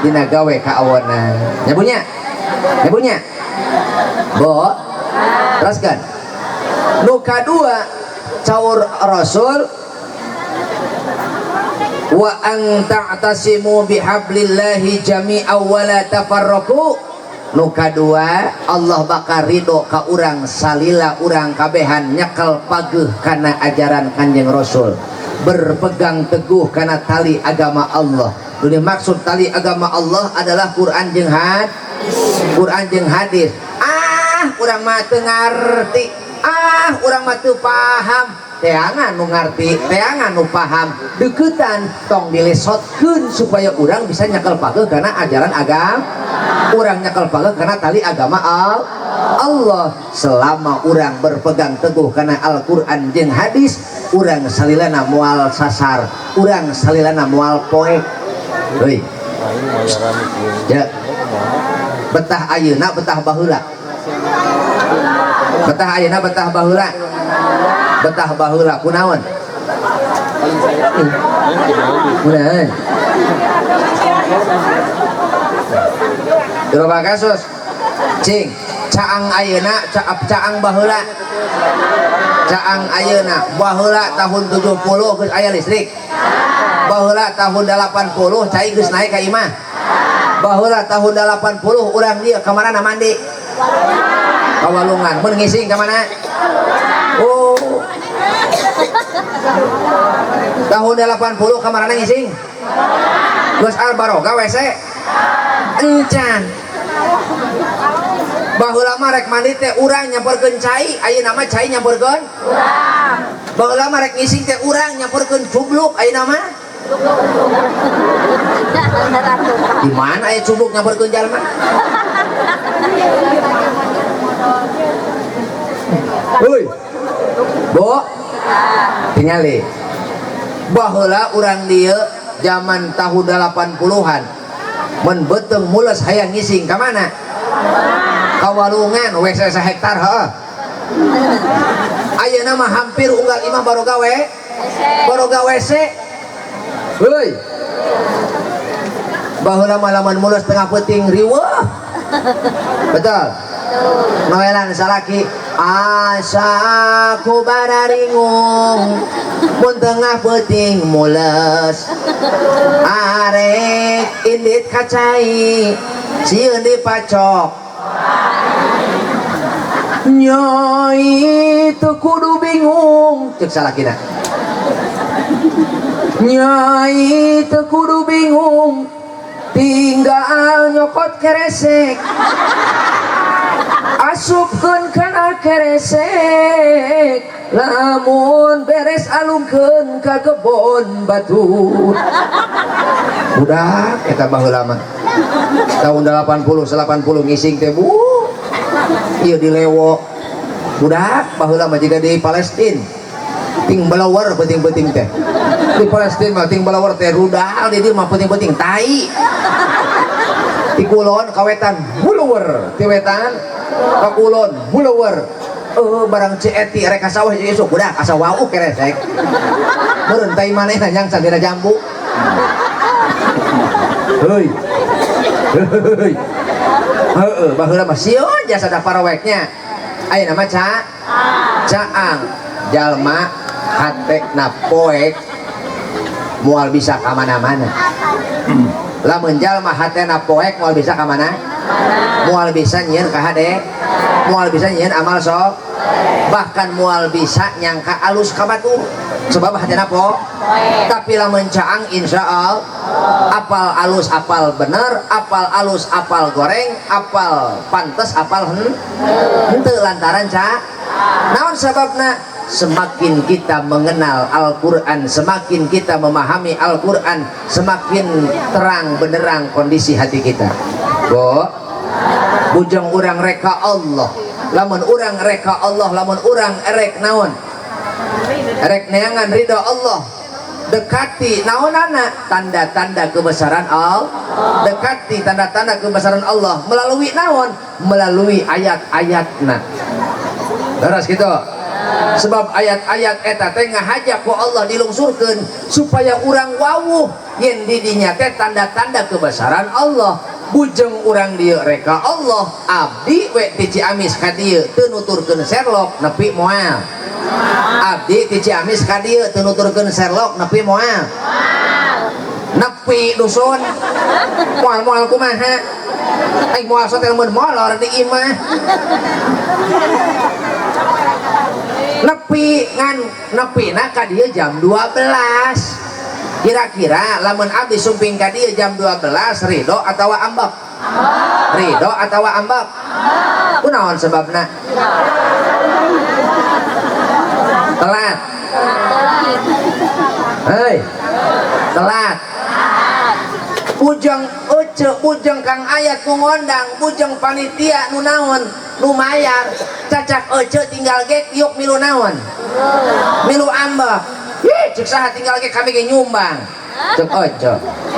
tina gawe ka awonan. Nyabunya? Nyabunya? Bo, teruskan. Nu kadua caur Rasul wa an ta'tasimu bihablillahi jami'an wa la tafarraqu. Nu kadua Allah bakal ridho ka urang salila urang kabehan nyekel pageuh kana ajaran Kanjeng Rasul, berpegang teguh kana tali agama Allah. Nu dimaksud tali agama Allah adalah Quran jeung hadis. Quran jeung hadis. Ah, urang mah teu ngarti. Ah, urang mah teu paham. Teangan nu ngarti, teangan nu paham, deukeutan tong dilesotkeun supaya urang bisa nyekel pageuh kana ajaran agama. Urang nyekel pageuh kana tali agama Allah. Selama urang berpegang teguh kana Al-Qur'an jeung hadis, urang salilana moal sasar, urang salilana moal poek. Heuy. Ya. Betah ayeuna betah baheula. Betah ayeuna betah baheula. Betah baheula kunaon? Kunaon? Loba kasus. Cing, caang ayeuna, caang baheula. Caang ayeuna, baheula tahun 70 geus aya listrik. Baheula tahun 80 cai geus naik ka imah. Baheula tahun 80 urang dieu ka marana mandi? Ka walungan. Mun ngising ka mana? Oh. Tahun 80 ka marana ngising? Geus albaroga WC. Encan. Baheula mah rek mandi teh urang nyamperkeun cai, ayeuna mah cai nyamperkeun urang. Baheula mah rek ngising teh urang nyamperkeun cubluk, ayeuna mah di mana aya cubluk nyamperkeun jalma? Heuy. Bo, tingali. Baheula urang dieu zaman tahun 80-an mun beuteung mules hayang ngising ka mana? Ka walungan WC sahektar heuh. Ayeuna mah hampir unggal imah baroga we. Baroga WC. Heuy. Baheula mah lamun mules tengah peuting riweuh. Betul. Noelan salaki asa ku bararingung mun tengah peuting mules arek indit ka cai sieun dipacok nyai teu kudu bingung ceuk salakina nyai teu kudu bingung tinggal nyokot keresek asupkeun kana keresek lamun beres alungkeun ka kebon batur. Budak eta baheula mah tahun 80 80 ngising teh bu ieu di lewo. Budak baheula mah jiga di Palestin ting balawar peuting-peuting teh. Di Palestin mah ting balawar teh rudal di dieu mah peuting-peuting tai. Ti kulon ka wetan buluwer, ti wetan ka kulon buluwer. Barang CET rek ka sawah jeung isuk budak asa wauh keresek. Meureun tai manehna nyangsa dina jambu. Heuy. Heuy. Heueuh baheula mah sieun jasa da paraweknya. Ayeuna mah caang jalma hatena poek moal bisa ka mana-mana. Lamun jalma hatena poek moal bisa ka mana? Moal bisa nyieun ka hade, moal bisa nyieun amal sok, bahkan moal bisa nyangka alus ka batur sebab hatena poek. Tapi lamun caang insyaallah apal alus apal bener, apal alus apal goreng, apal pantes apal henteu lantaran ca. Naon sababna? Semakin kita mengenal Al-Quran, semakin kita memahami Al-Quran, semakin terang benderang kondisi hati kita. Bo, bujang urang reka Allah, lamun urang reka Allah, lamun urang erek naon, erek neangan ridho Allah, Dekati naonana tanda-tanda kebesaran Allah. Dekati tanda-tanda kebesaran Allah melalui naon? Melalui ayat-ayatna. Terus gitu. Sebab ayat-ayat eta teh ngahaja ku Allah dilungsurkeun supaya urang wawuh yen di dinya teh tanda-tanda kebesaran Allah. Bujeng urang dieu reka Allah, abdi we ti Ciamis ka dieu teu nuturkeun Sherlock nepi moal. Abdi ti Ciamis ka dieu teu nuturkeun Sherlock nepi moal. Nepi dusun moal-moal kumaha? Aing moal sotel mun molor di imah. Nepi ngan nepina ka dieu jam 12. Kira-kira lamun abdi sumping ka dieu jam 12 ridho atawa ambek? Ridho atawa ambek? Kunaon sebabna? Telat. Hei. Telat. Bujeng ece, bujeng Kang Ayat nu ngondang, bujeng panitia nu naon, nu mayar. Cacak ece tinggal gek yuk milu naon? Milu ambek. Ih, cek saha tinggal ge kami ge nyumbang. Cek ojo.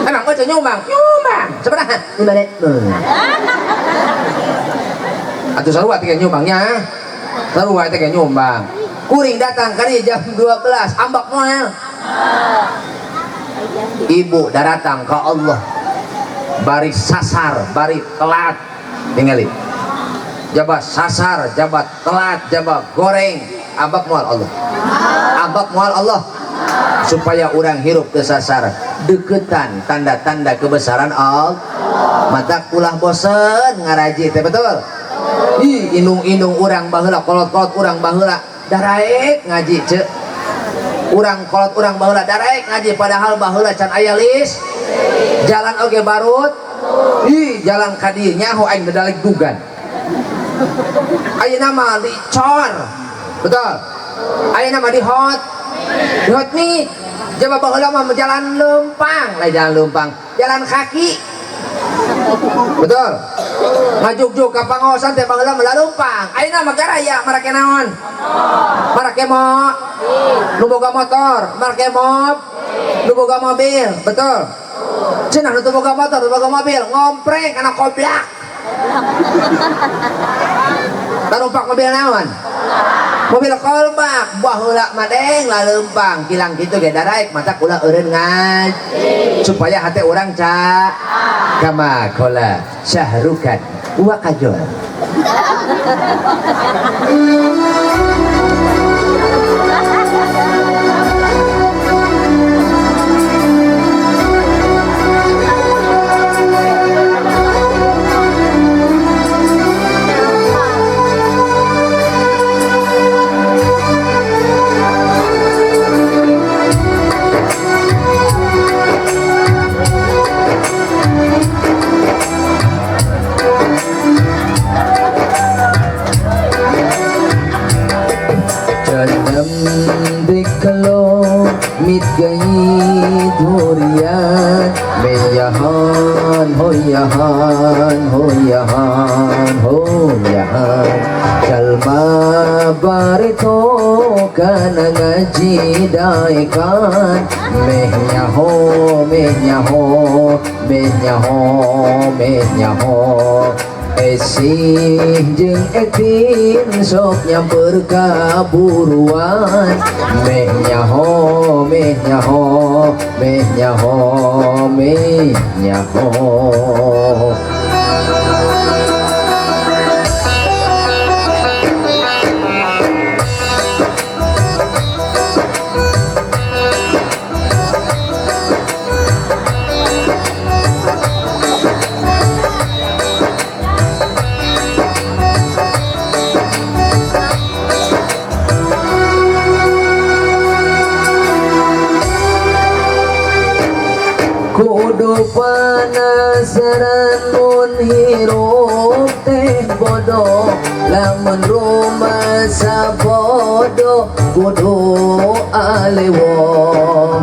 Emang ojo nyumbang? Nyumbang. Sabaraha? 5. Atuh sarua teh nyumbangnya. Sarua teh nyumbang. Kuring datang ka dieu jam 12, ambek moal. Ibu daratang ka Allah. Bari sasar, bari telat. Tingali. Jabat sasar, jabat telat, jabat goreng, ambek moal Allah. Ambek moal Allah. Supaya orang hirup kesasar deketan tanda-tanda kebesaran Allah. Mata ulah bosen ngaraji teh betul. Ih, indung-indung urang baheula, kolot-kolot urang baheula daraek ngaji ceu. Urang kolot urang baheula daraek ngaji padahal baheula can aya lis. Jalan oge barut. Ih, jalan ka dieu nyaho aing dedalik dugan. Ayeuna mah dicor. Betul. Ayeuna mah di hot. Di hot nih. Jaba baheula mah jalan lempang, lain jalan lempang, jalan kaki. Betul. Ngajugjug ka pangaosan teh baheula mah lempang. Ayeuna mah garaya marake naon? Marake mo. Nu boga motor, marake mob. Nu boga mobil, betul. Cenah nu boga motor, nu boga mobil, ngompreng kana koblak. Tarumpak mobil naon? Mobil kolbak, baheula mah deng laleumpang, kilang kitu ge daraek mata kula eureun ngaji supaya hate urang ca kama kola syahrukan wa kajol. मिट गई दूरियां मैं यहाँ हो यहाँ हो यहाँ हो यहाँ कलमा बार तो कान ngaji daekan मैं यहाँ मैं यहाँ मैं यहाँ मैं यहाँ Esih jeung etin sok nyamper kaburuan meh nyaho meh nyaho meh nyaho meh nyaho. Kudu penasaran mun hirup teh bodoh lamun rumasa bodoh kudu alewo.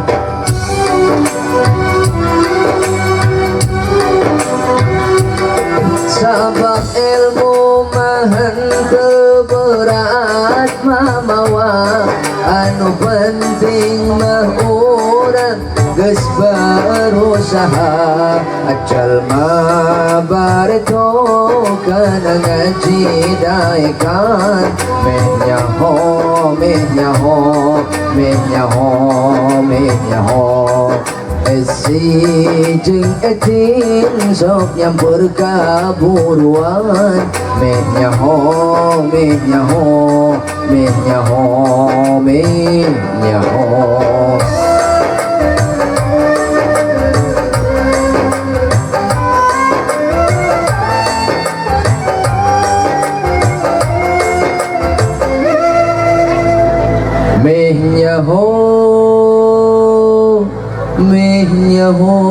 Sabab ilmu mah henteu berat mamawa anu penting mah urang Geus berusaha jalma bareto kana ngaji daekan meh nyaho meh nyaho meh nyaho meh nyaho esi jeung etin sok nyampur kaburuan meh nyaho meh nyaho meh nyaho meh nyaho. Meh nyaho meh nyaho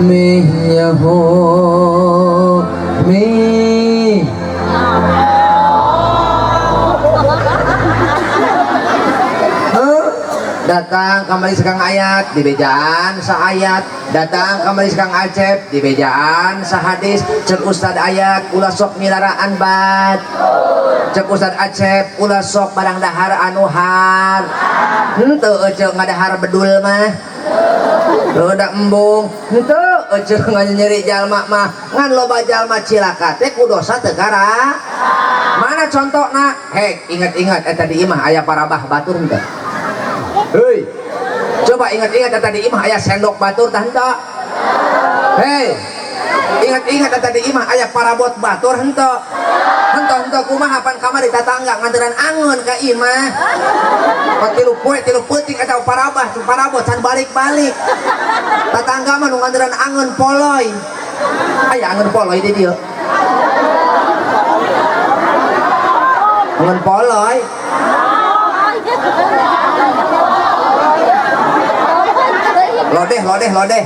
meh nyaho meh. Datang kamari sekang ayat di bejaan saayat, datang kamari sekang Acep di bejaan sahadis, cek ustad ayat ulah sok milaraan bat, cek ustad Acep ulah sok barang dahar anu har, henteu eceu ngadahar bedul mah, udah embung, henteu eceu nganyeri jalma mah, ngan loba jalma cilaka teh ku dosa teu kara. Mana contona? Hek ingat-ingat eta di imah aya parabah batur henteu. Hei, coba ingat-ingat tadi imah ayah sendok batur tah henteu. Hei, ingat-ingat tadi imah ayah parabot batur henteu. Henteu henteu kumaha pan kamari tatangga nganteran angeun ka imah. Pak tilu poe tilu peuting eta parabah parabot can balik-balik. Tatangga mah nu nganteran angeun poloy. Aya angeun poloy di dieu. Angeun poloy. Lodeh, lodeh, lodeh.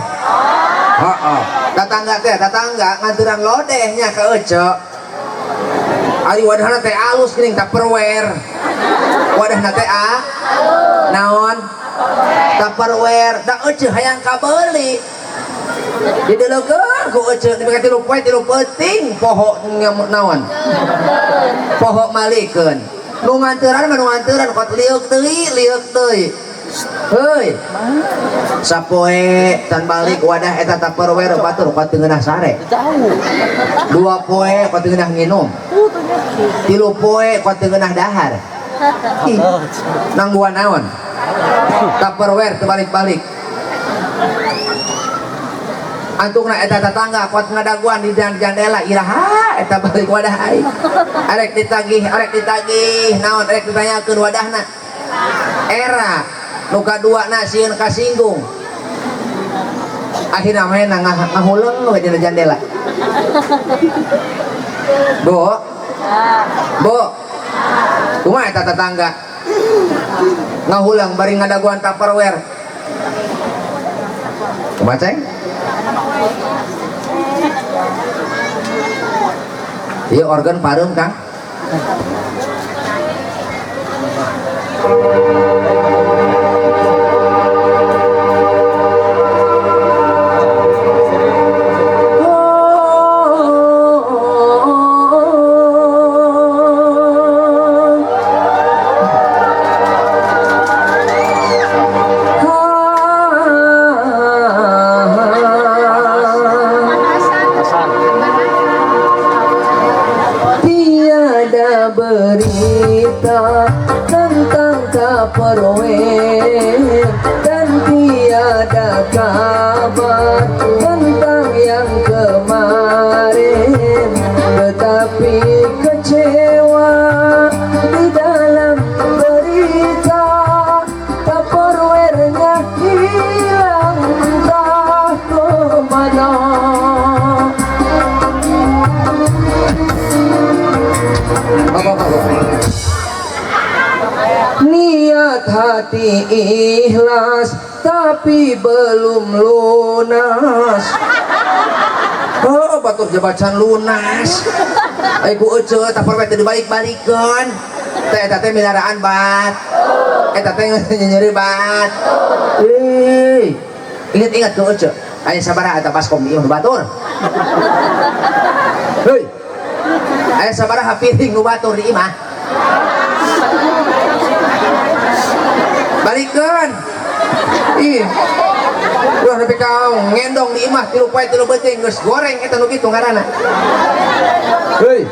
Heeh. Tatangga teh, tatangga nganturan lodehnya ka ece. Ari wadahna teh alus geuning Tupperware. Wadahna teh a naon? Tupperware. Da ece hayang kabeuli. Dideleukeun ku ece nepi ka 3 poe 3 peuting poho naon? Poho malikeun. Nu nganturan mah nu nganturan kot liuk deui, liuk deui. Heuy. Sapoe tan balik wadah eta Tupperware batur kuat teu ngeunah sare. Dua poe kuat teu ngeunah nginum. Tilu poe kuat teu ngeunah dahar. Ih, nangguan naon? Tupperware teu balik-balik. Antungna eta tetangga kuat ngadaguan di jandela iraha eta balik wadah aing. Arek ditagih naon arek ditanyakeun wadahna. Era nu kadua na sieun kasinggung. Akhirna mah ngahuleng we dina jandela. Bu. Bu. Kumaha eta tetangga? Ngahuleng bari ngadaguan Tupperware. Kumaha ceng? Ieu organ pareum Kang. Berita tentang Tupperware dan tiada kabar tentang yang kemarin, tetapi kecewa di dalam berita Tupperware-nya hilang entah kemana. Niat hati ikhlas tapi belum lunas. Oh, batur jabatan lunas. Ai ku ece Tupperware teu dibalik-balikeun. Teh eta teh milaraan bat. Eta teh nyeri bat. Ih, ingat-ingat ku ece. Aya sabaraha eta baskom ieu batur. Heuy. Aya sabaraha piring nu batur di imah. Balikeun. Ih. Ulah nepi ka ngendong di imah 3 poe 3 beuting geus goreng eta nu kitu ngaranna. Heuy.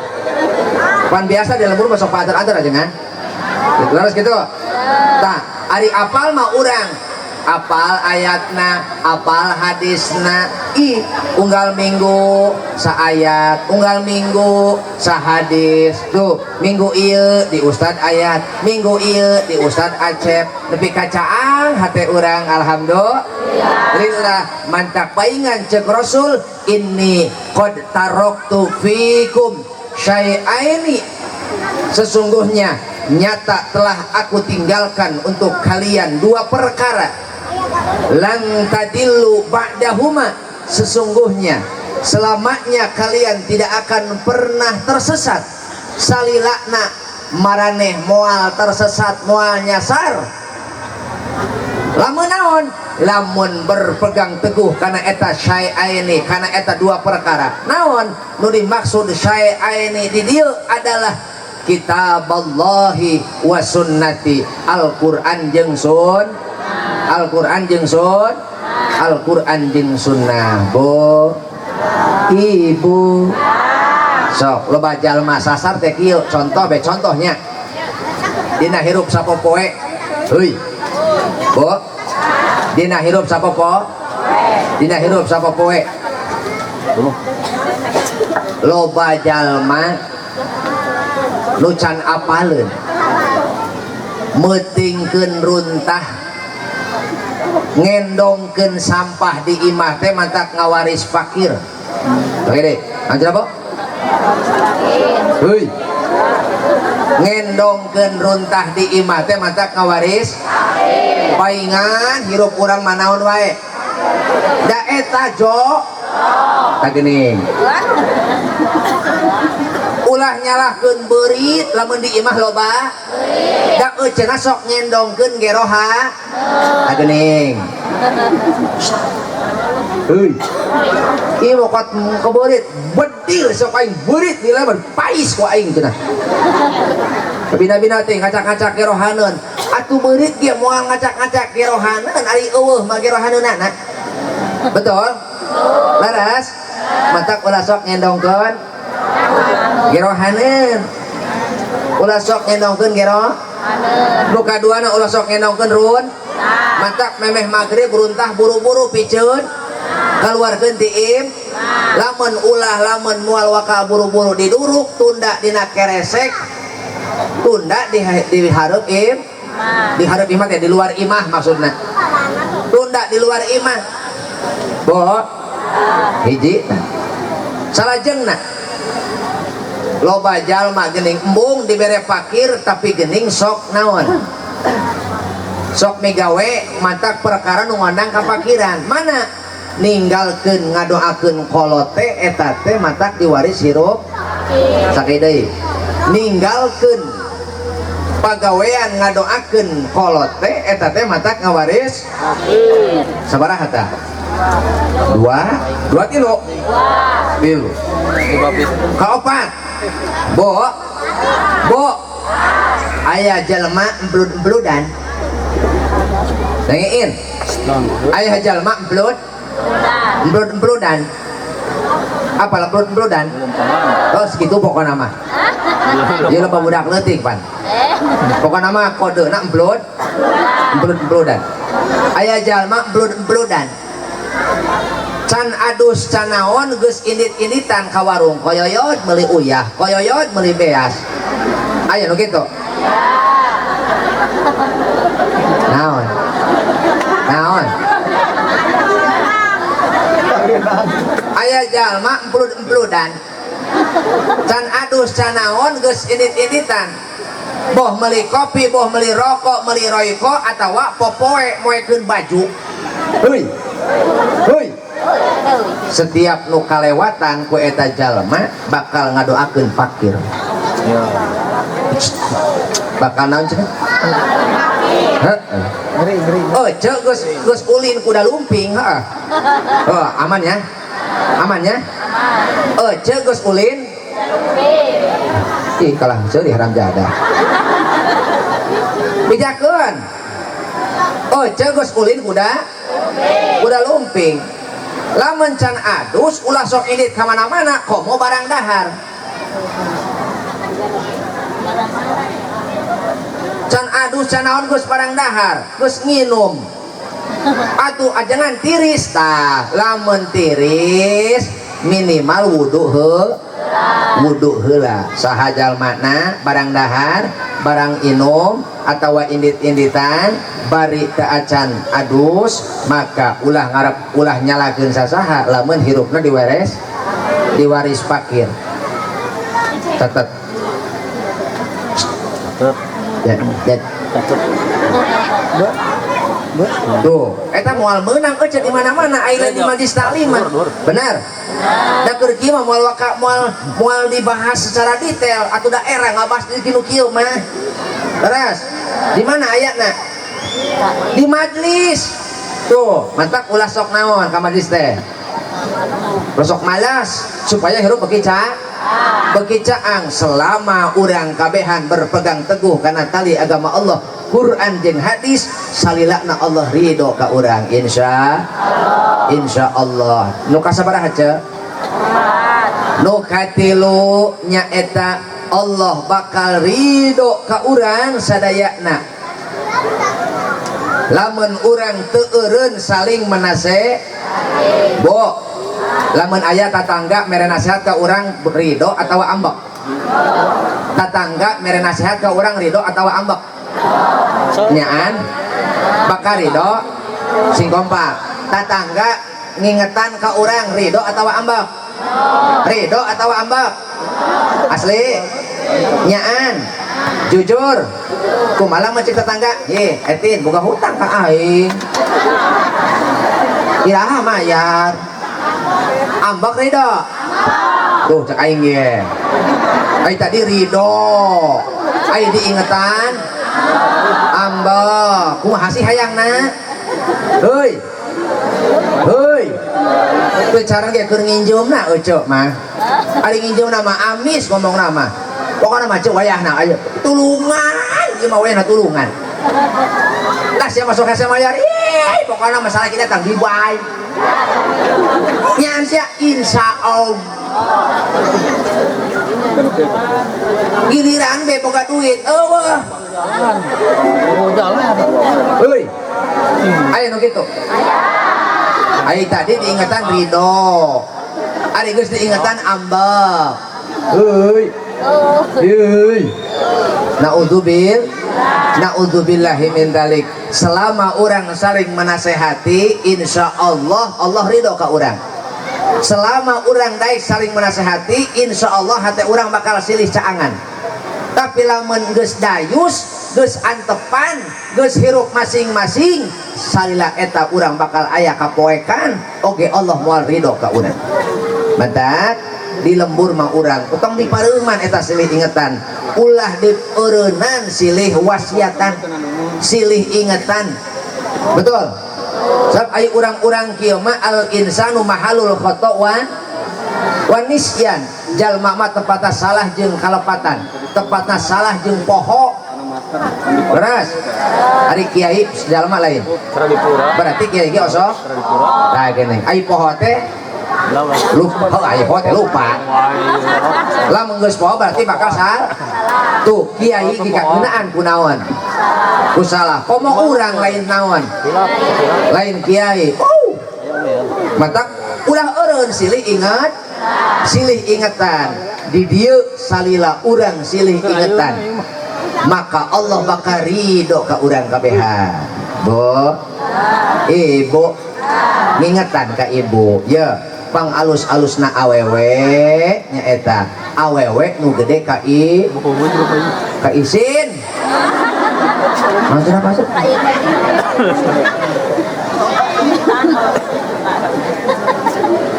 Pan biasa di lembur masuk paanter-anter aja kan. Gitu harus gitu. Tah, ari apal mah urang. Apal ayatna, apal hadisna. Ih, unggal minggu saayat, unggal minggu sahadis. Tuh, minggu ieu di Ustad ayat, minggu ieu di Ustad Acep. Nepi ka caang hate urang alhamdulillah. Mantak paingan cek Rasul, inni qad taraktu fikum syai'aini. Sesungguhnya nyata telah aku tinggalkan untuk kalian dua perkara. Lang tadillu ba'dahuma, sesungguhnya selamanya kalian tidak akan pernah tersesat. Salilakna maraneh moal tersesat, moal nyasar. Lamun naon? Lamun berpegang teguh kana eta syai'aini, kana eta dua perkara. Naon nu dimaksud syai'aini di dieu adalah kitaballahi wa sunnati, Al-Qur'an jeung sun, Al-Qur'an jeung sun, Al-Qur'an jeung sunnah. Bu, ibu, sok loba jalma sasar teh kieu, contoh be contohnya. Dina hirup sapopoe. Heuy. Bu, dina hirup sapopo? Dina hirup sapopoe. Loba jalma nu can apaleun meutingkeun runtah, ngendongkeun sampah di imah teh mantak ngawaris fakir. Oke deh, lanjut apa? Heuy. Ngendongkeun runtah di imah teh mantak ngawaris paingan hirup urang manaon wae. Da eta jo tah geuning. Ulah nyalahkeun beurit lamun di imah loba. Da cenah sok ngendongkeun geroha. Tah geuning. Heuy. Ieu mokot kebeurit, bedil sok aing beurit di lebar pais ku aing cenah. Bina-bina teh ngacak-ngacak gerohaneun. Atuh beurit ge moal ngacak-ngacak gerohaneun ari eueuh mah gerohaneunana. Betul? Laras? Matak ulah sok ngendongkeun gerohaneun. Ulah sok ngendongkeun gero. Nu kaduana ulah sok ngendongkeun run. Matak memeh magrib runtah buru-buru piceun. Keluarkeun ti im. Lamun ulah lamun moal waka buru-buru diduruk tunda dina keresek. Tunda di hareup im. Di hareup imah teh di luar imah maksudna. Tunda di luar imah. Bo. Hiji. Salajengna loba jalma geuning embung dibere fakir tapi geuning sok naon? Sok migawe mantak perkara nu ngondang kafakiran. Mana? Ninggalkeun ngadoakeun kolot teh eta teh mantak diwaris hirup sakit deui. Ninggalkeun pagawean ngadoakeun kolot teh eta teh mantak ngawaris sabaraha tah? Dua, dua tilu. Tilu. Kaopat. Bo. Bo. Aya jalma emplud-empludan. Dengein. Aya jalma emplud emplud-empludan. Apa emplud-empludan? Oh, segitu pokokna mah. Ieu loba budak leutik pan. Pokokna mah kodena emplud emplud-empludan. Aya jalma emplud-empludan. Can adus can naon geus indit-inditan ka warung koyoyot meuli uyah, koyoyot meuli beas. Aya nu kitu? Naon? Naon? Aya jalma emplud-empludan. Can adus can naon geus indit-inditan. Boh meuli kopi, boh meuli rokok, meuli royko atawa popoe moekeun baju. Heuy. Heuy. Setiap nu kalewatan ku eta jalma bakal ngadoakeun fakir. Bakal naon cenah? Heeh. Oh, ceu geus geus ulin kuda lumping, heeh. Oh, aman ya? Aman ya? Oh, ceu geus ulin. Ih, kalah seuri haram jadah. Bejakeun. Oh, geus ulin kuda kuda lumping. Lamun can adus ulah sok indit ka mana-mana, komo barang dahar. Can adus can naon geus barang dahar, geus nginum. Atuh ajengan tiris tah, lamun tiris minimal wudu wudu heula. Saha jalmana barang dahar, barang inum atawa indit-inditan bari teu acan adus, maka ulah ngarep ulah nyalakeun sasaha lamun hirupna diweres diwaris pakir. Catat. Ya, ya. Tuh, eta moal meunang eueuh di mana-mana aya di majlis taklim mah. Benar. Da keur kieu mah moal waka moal moal dibahas secara detail atuh daerah ngabahas di nu kieu mah. Beres. Di mana ayatna? Di majlis. Tuh, mantak ulah sok naon ka majlis teh. Ulah sok malas supaya hirup beuki caang selama urang kabehan berpegang teguh kana tali agama Allah, Quran jeung hadis, salilana Allah ridho ka urang insya Allah. Insya Allah. Nu kasabaraha ce? Nu katilu nyaeta Allah bakal ridho ka urang sadayana. Lamun urang teu eureun saling menasehati. Bo, lamun aya tatangga mere nasihat ka urang ridho atawa ambek? Tatangga mere nasihat ka urang ridho atawa ambek? Nyaan bakal ridho sing kompak. Tatangga ngingetan ka urang ridho atawa ambek? Ridho atawa ambek? Asli nyaan jujur kumaha mah cek tetangga, ye etin boga hutang ka aing iraha mayar ambek ridho? Tuh cek aing ye ai tadi ridho ai diingetan ambek kumaha sih hayangna? Heuy heuy teu cara ge keur nginjumna euceu mah ari nginjumna mah amis ngomongna mah pokona mah ceu wayahna ayo tulungan ieu mah wayahna tulungan tah sia masuk hese mayar ih pokona masalah kita tang dibae nyan sia insyaallah giliran be boga duit eueuh. Heuy aya nu kitu ai tadi diingetan ridho ari geus diingetan ambek. Heuy heuy naudzubillahi min dzalik. Selama orang saling menasehati insyaallah Allah ridho ka urang. Selama urang daek saling menasehati insyaallah hate urang bakal silih caangan. Tapi lamun geus dayus, geus antepan, geus hirup masing-masing, salila eta urang bakal aya kapoekan, oge Allah moal ridho ka urang. Mantak di lembur mah urang, utang di pareuman eta silih ingetan, ulah di eureunnan silih wasiatan, silih ingetan. Betul? Sebab ai urang-urang kieu mah al insanu mahalul khata wa nisyan. Jalma mah tempatna salah jeung kalepatan, tempatna salah jeung poho. Beres. Ari kiai jalma lain. Berarti kiai ge osok. Tah geuning. Ai poho teh lupa, oh, ai poho teh lupa. Lamun geus poho berarti bakal salah. Tuh kiai ge kageunaan ku naon? Ku salah. Komo urang lain naon? Lain kiai. Oh. Matak ulah eureun silih ingat, silih ingetan. Di dieu salila urang silih ingetan. Maka Allah bakal ridho ka urang kabehan. Bu, ibu ngingetan ka ibu. Ya, pang alus-alusna awewe nyaeta awewe nu gede ka i ka isin. Maksudna apa sih?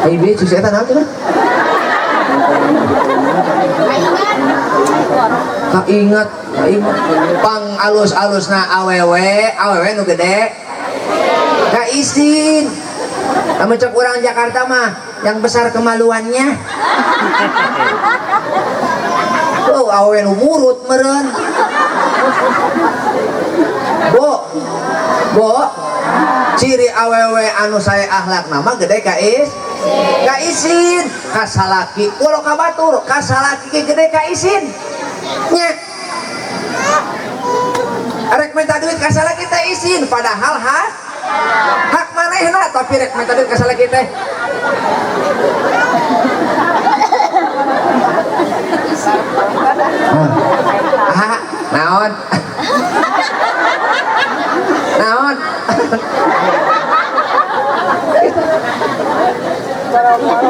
Ibu cuci eta naon cenah? Kaingat, kaingat. Pang alus-alusna awewe, awewe nu gede ka isin. Lamun cek urang Jakarta mah yang besar kemaluannya. Oh, awewe nu murut meureun. Bu, Bu, ciri awewe anu sae akhlakna mah gede ka isin ka salaki walau ka batur ka salaki ge gede ka isin nya rek minta duit ka salaki teh isin padahal hak manehna tapi rek minta duit ka salaki teh naon naon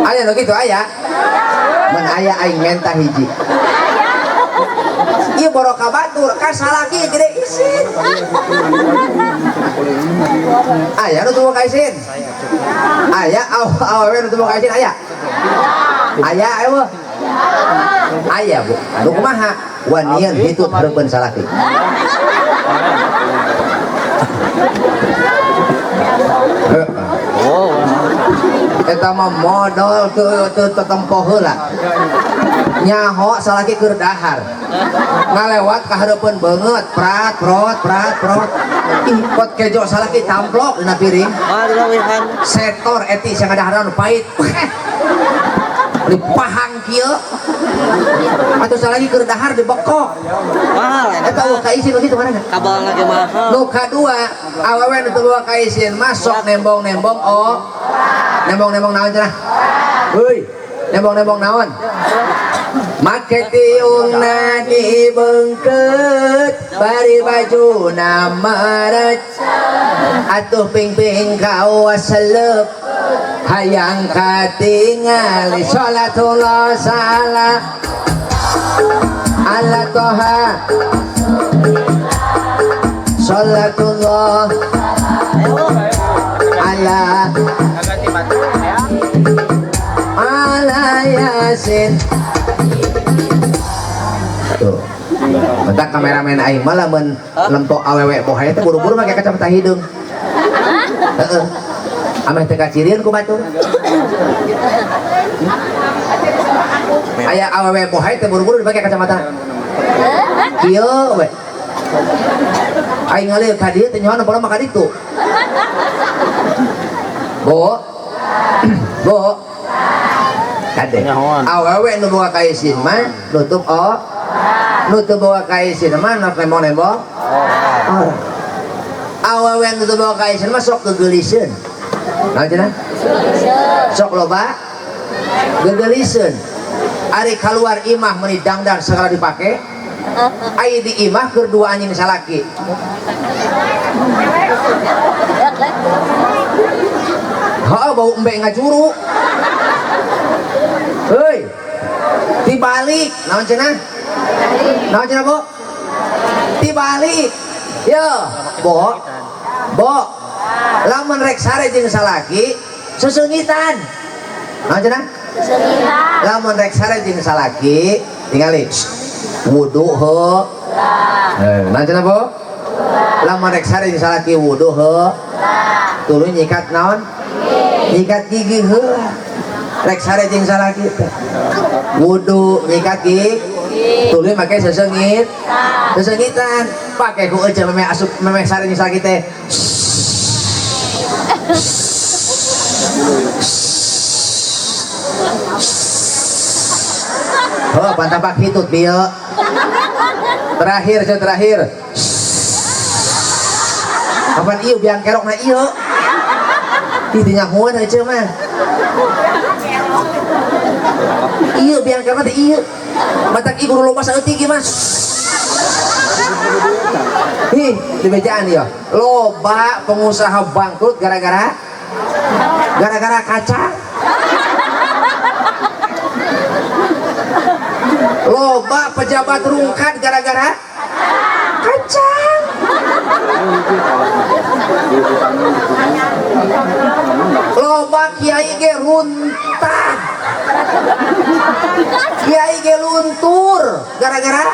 aya nu kitu aya mun aya aing menta hiji ieu boro ka batur ka salaki gede isin aya nu teu ka isin aya awewe nu teu ka isin aya aya eueuh aya bu nu kumaha wanian hitut hareupeun salaki. Eta mah modal teu tetempo heula nyaho salaki keur dahar ngalewat ka hareupeun beungeut prat prot prat prot ih pot kejo salaki tamplok dina piring setor eti sia ngadaharan pahit dipahang kieu atuh salaki keur dahar dibekok mahal eta eueuh ka isin kitu mana kabel lagi mahal nu kadua awewe nu teu boga ka isin mah sok nembong-nembong oh nembong-nembong naon cenah heuy nembong-nembong naon make tiungna dibeungkeut bari bajuna meret atuh ping-ping kawas seleup hayang katingali salatullah salam ala toha salatullah ala ala yasin. Tuh bentar kameramen aing mah lamun lempok awewe bohay teh buru-buru make kacamata hideung. Heeh. Ameh teu kacirian ku batur. Aya awewe bohay teh buru-buru dipake kacamata. Kieu we. Aing ngalih ka dieu teh nyohan pola mah ka ditu. Bu. Bu. Kade. Awewe nu boga ka isin mah nutup oh. Nu teu boga ka isin mah nembong-nembong. Oh. Awewe nu teu boga ka isin mah sok gegeuliseun. Naon cenah? Sok loba gegeuliseun. Ari kaluar imah meuni dangdan segala dipake. Ai di imah keur dua anjing salaki. Heuh bau embe ngajuru. Heuy. Dibalik, naon cenah? Naon cenah, Bu? Dibalik. Yo, Bo. Bo. Lamun rek sare jeung salaki seseungitan. Naon cenah? Seseungitan. Lamun rek sare jeung salaki tingali wudu heuh. Naon cenah, Bu? Lamun rek sare jeung salaki wudu heuh. Tuluy nyikat naon? Nyikat gigi heula. Rek sare jeung salaki teh. Wudu nyikat gigi. Tuluy make seseungit. Seseungitan. Pake ku euceu memeh asup memeh sare jeung salaki teh. Oh, pantapak hitut bieu. Terakhir, saya terakhir. Kapan ieu biang kerokna ieu? Ih teu nyahoeun euceu mah. Ieu biang kerokna teh ieu. Matak ieu kudu loba saeutik ieu mah. Ih, dibejaan ieu. Loba pengusaha bangkrut gara-gara kacang. Loba pejabat rungkad gara-gara kacang. Loba kiai ge runtah. Kiai ge luntur gara-gara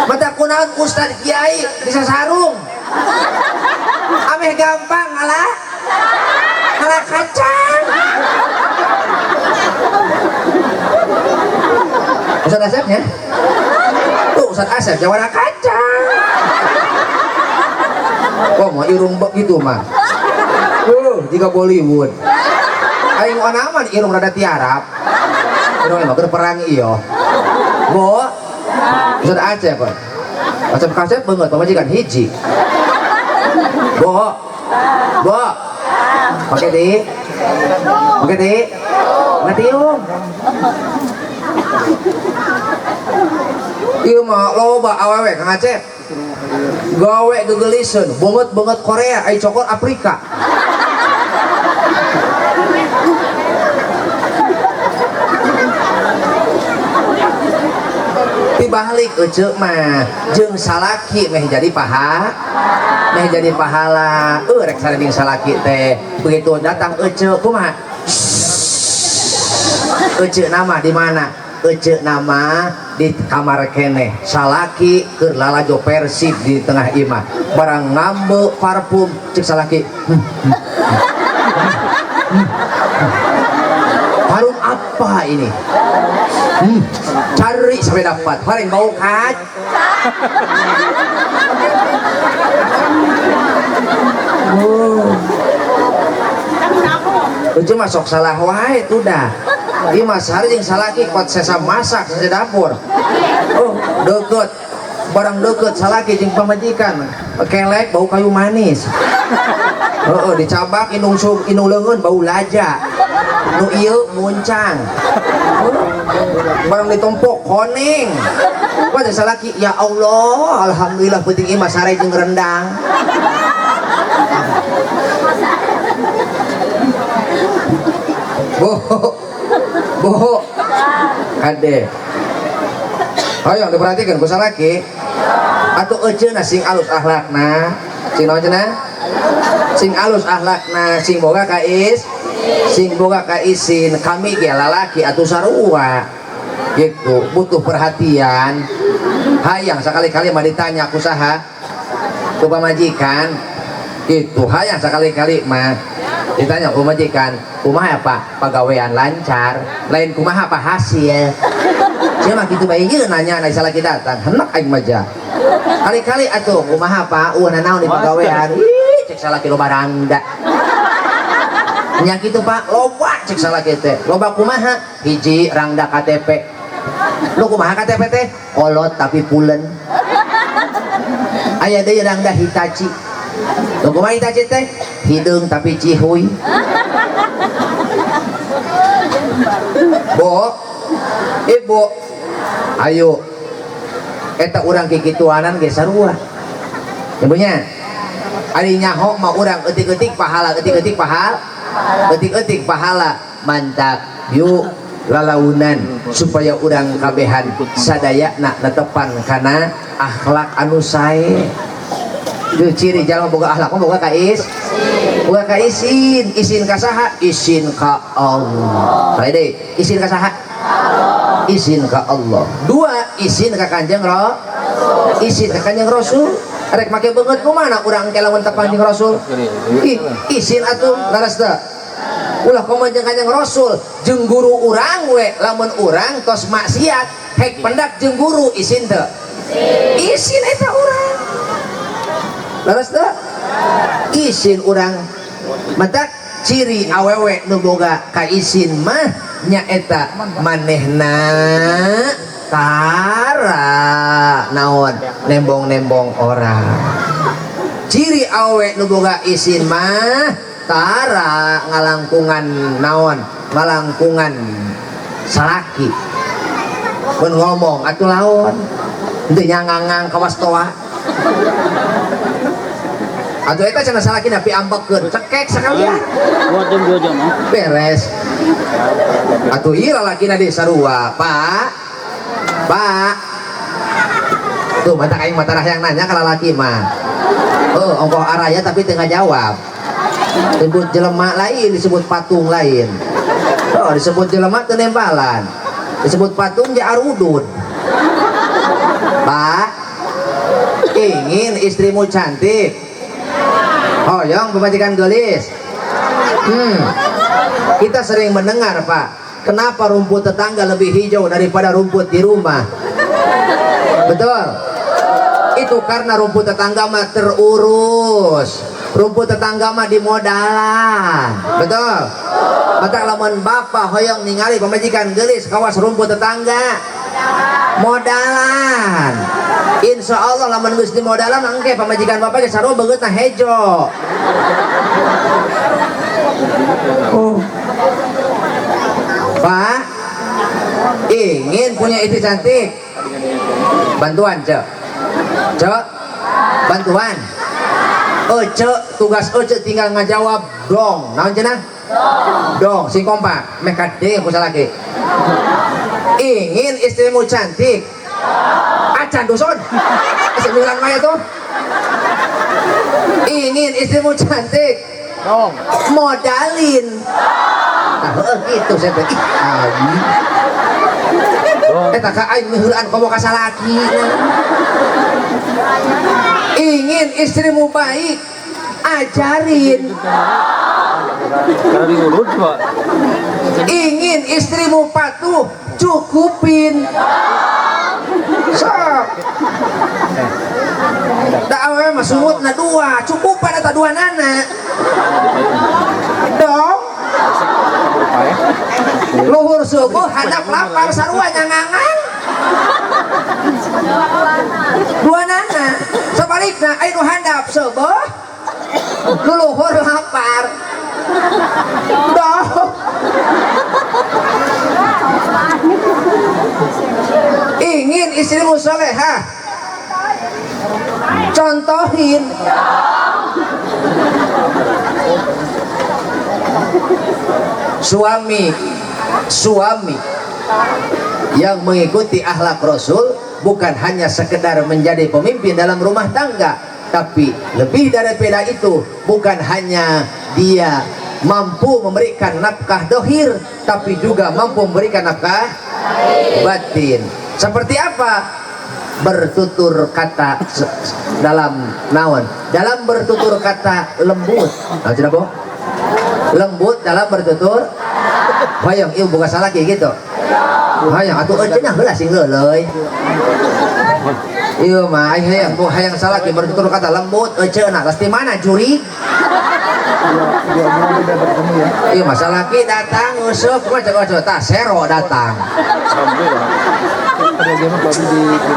mata kunaon ustad kiai bisa sarung. Ameh gampang ngalah ngalah kacang. Ustaz Asepnya? Tuh Ustaz Asep jawara kacang. Kok mau irung begitu mah? Jika Bollywood. Aing onaman irung rada tiarap. Irung mah keur perang iyo. Bu, Ustaz Asep. Asep kasep beungeut pamajikan hiji. Bu. Bu. Pakai di. Pakai di. Ngatiung. Ieu mah loba awewe Kang Acep. Gawe gegeliseun, beungeut-beungeut Korea, ai cokor Afrika. Tibalik ece mah jeung salaki meh jadi paha, meh jadi pahala. Rek sareng salaki teh. Begitu datang ece kumaha? Ece nama di mana? Ece nama di kamar keneh. Salaki keur lalajo Persib di tengah imah. Barang ngambe parfum cek salaki. Harum apa ini? Cari sampai dapat. Paling bau kat. Ece masuk salah wae udah. Ieu mah sehari jeung salaki kuat sesa masak sesa dapur. Oh, deket. Barang deket salaki jeung pamajikan. Kelek bau kayu manis. Heeh, dicabak indung sug indung leungeun bau laja. Nu ieu muncang. Barang ditompok koneng. Wah salaki, ya Allah, alhamdulillah penting ieu mah sare jeung rendang. Boho. Boho. Kade. Hoyong diperhatikan ku salaki. Atuh euceuna sing alus akhlakna. Sing naon cenah? Sing alus akhlakna, sing boga ka is, sing boga ka isin. Kami ge lalaki atuh sarua. Gitu, butuh perhatian. Hayang sakali-kali mah ditanya ku saha? Ku pamajikan. Gitu, hayang sakali-kali mah ditanya ku majikan, kumaha Pak pagawean lancar, lain kumaha Pak hasil. Sia mah kitu bae ieu nanya na salaki datang, henek aing mah ja. Kali-kali atuh kumaha Pak, eueuh nanaon di pagawean. Ih, cek salaki loba rangda. Nya kitu Pak, loba cek salaki teh. Loba kumaha? Hiji rangda KTP. Lu kumaha KTP teh? Kolot tapi pulen. Aya deui rangda Hitachi. Lu kumaha Hitachi teh? Hideung tapi cihuy. Bu, ibu, ayo. Eta urang kikituanan ge sarua. Ibunya, ari nyaho mah urang eutik-eutik pahala, eutik-eutik pahala, eutik-eutik pahala. Mantap. Yuk lalaunan supaya urang kabehan sadayana netepan kana akhlak anu sae. Itu ciri jalma boga akhlak, boga ka is, boga ka isin, isin ka saha? Isin ka Allah. Sae deui, isin ka saha? Isin ka Allah. Dua, isin ka Kanjeng Rasul. Isin ka Kanjeng Rasul. Rek make beungeut kumaha urang ke lamun teu Kanjeng Rasul? Ih, isin atuh laras teu? Ulah komo jeung Kanjeng Rasul, jeung guru urang we lamun urang tos maksiat, hek pendak jeung guru isin teu? Isin eta urang. Laras teu? Isin urang. Matak ciri awewe nu boga ka isin mah nyaeta manehna tara naon nembong-nembong orang. Ciri awewe nu boga isin mah tara ngalangkungan naon, ngalangkungan salaki. Mun ngomong atuh laon, henteu nyangangang kawas toa. Atuh eta cenah salakina piambekeun, cekek sakalian. 2 jam 2 jam ah. Beres. Atuh ieu lalakina di sarua, Pak. Pak. Tuh mata aing mah tarah yang nanya ka lalaki mah. Oh, ongkoh araya tapi teu ngajawab. Disebut jelema lain, disebut patung lain. Oh, disebut jelema teu nembalan. Disebut patung ge arudud. Pak, ingin istrimu cantik. Hoyong pemajikan gelis. Kita sering mendengar, Pak, Kenapa rumput tetangga lebih hijau daripada rumput di rumah? Betul? Itu karena rumput tetangga mah terurus. Rumput tetangga mah dimodalan. Betul? Matak lamun bapak hoyong ningali pamajikan geulis kawas rumput tetangga modalan. Insya Allah lamun geus dimodalan engke pamajikan bapak ge sarua beungeutna hejo. Oh. Pak, ingin punya istri cantik? Bantuan, Cek. Cek, bantuan. Cek, tugas Cek tinggal ngajawab dong. Naon cenah? Dong, sing kompak, meh kade ku salaki. Ingin istrimu cantik? Acan dusun. Sembilan maya tuh. Ingin istrimu cantik? Dong. Modalin. Nah, gitu saya teh. Ih, aing. Eta ka aing miheulaan komo ka salaki. Ingin istrimu baik, ajarin. Ingin istrimu patuh, cukupin. Sok. Da awewe mah sungutna dua, cukupan eta dua nana. Dong. Luhur subuh hadap lapar sarua nyangangan. Dua nana. Sebalikna aya nu handap subuh, nu luhur lapar. Dong. Ingin istrimu solehah, contohin. Suami, suami yang mengikuti akhlak Rasul bukan hanya sekedar menjadi pemimpin dalam rumah tangga, tapi lebih daripada itu, bukan hanya dia mampu memberikan nafkah dohir, tapi juga mampu memberikan nafkah batin. Seperti apa? Bertutur kata dalam naon? Dalam bertutur kata lembut. Nah, tidak boh? Lembut dalam bertutur. Hoyong ieu boga salaki gitu. Hoyong atuh cenah heula sing leuleui. Ieu mah aing hayang hayang salaki bertutur kata lembut cenah tas di mana juri? Ieu mah salaki datang useup mah cek tah sero datang.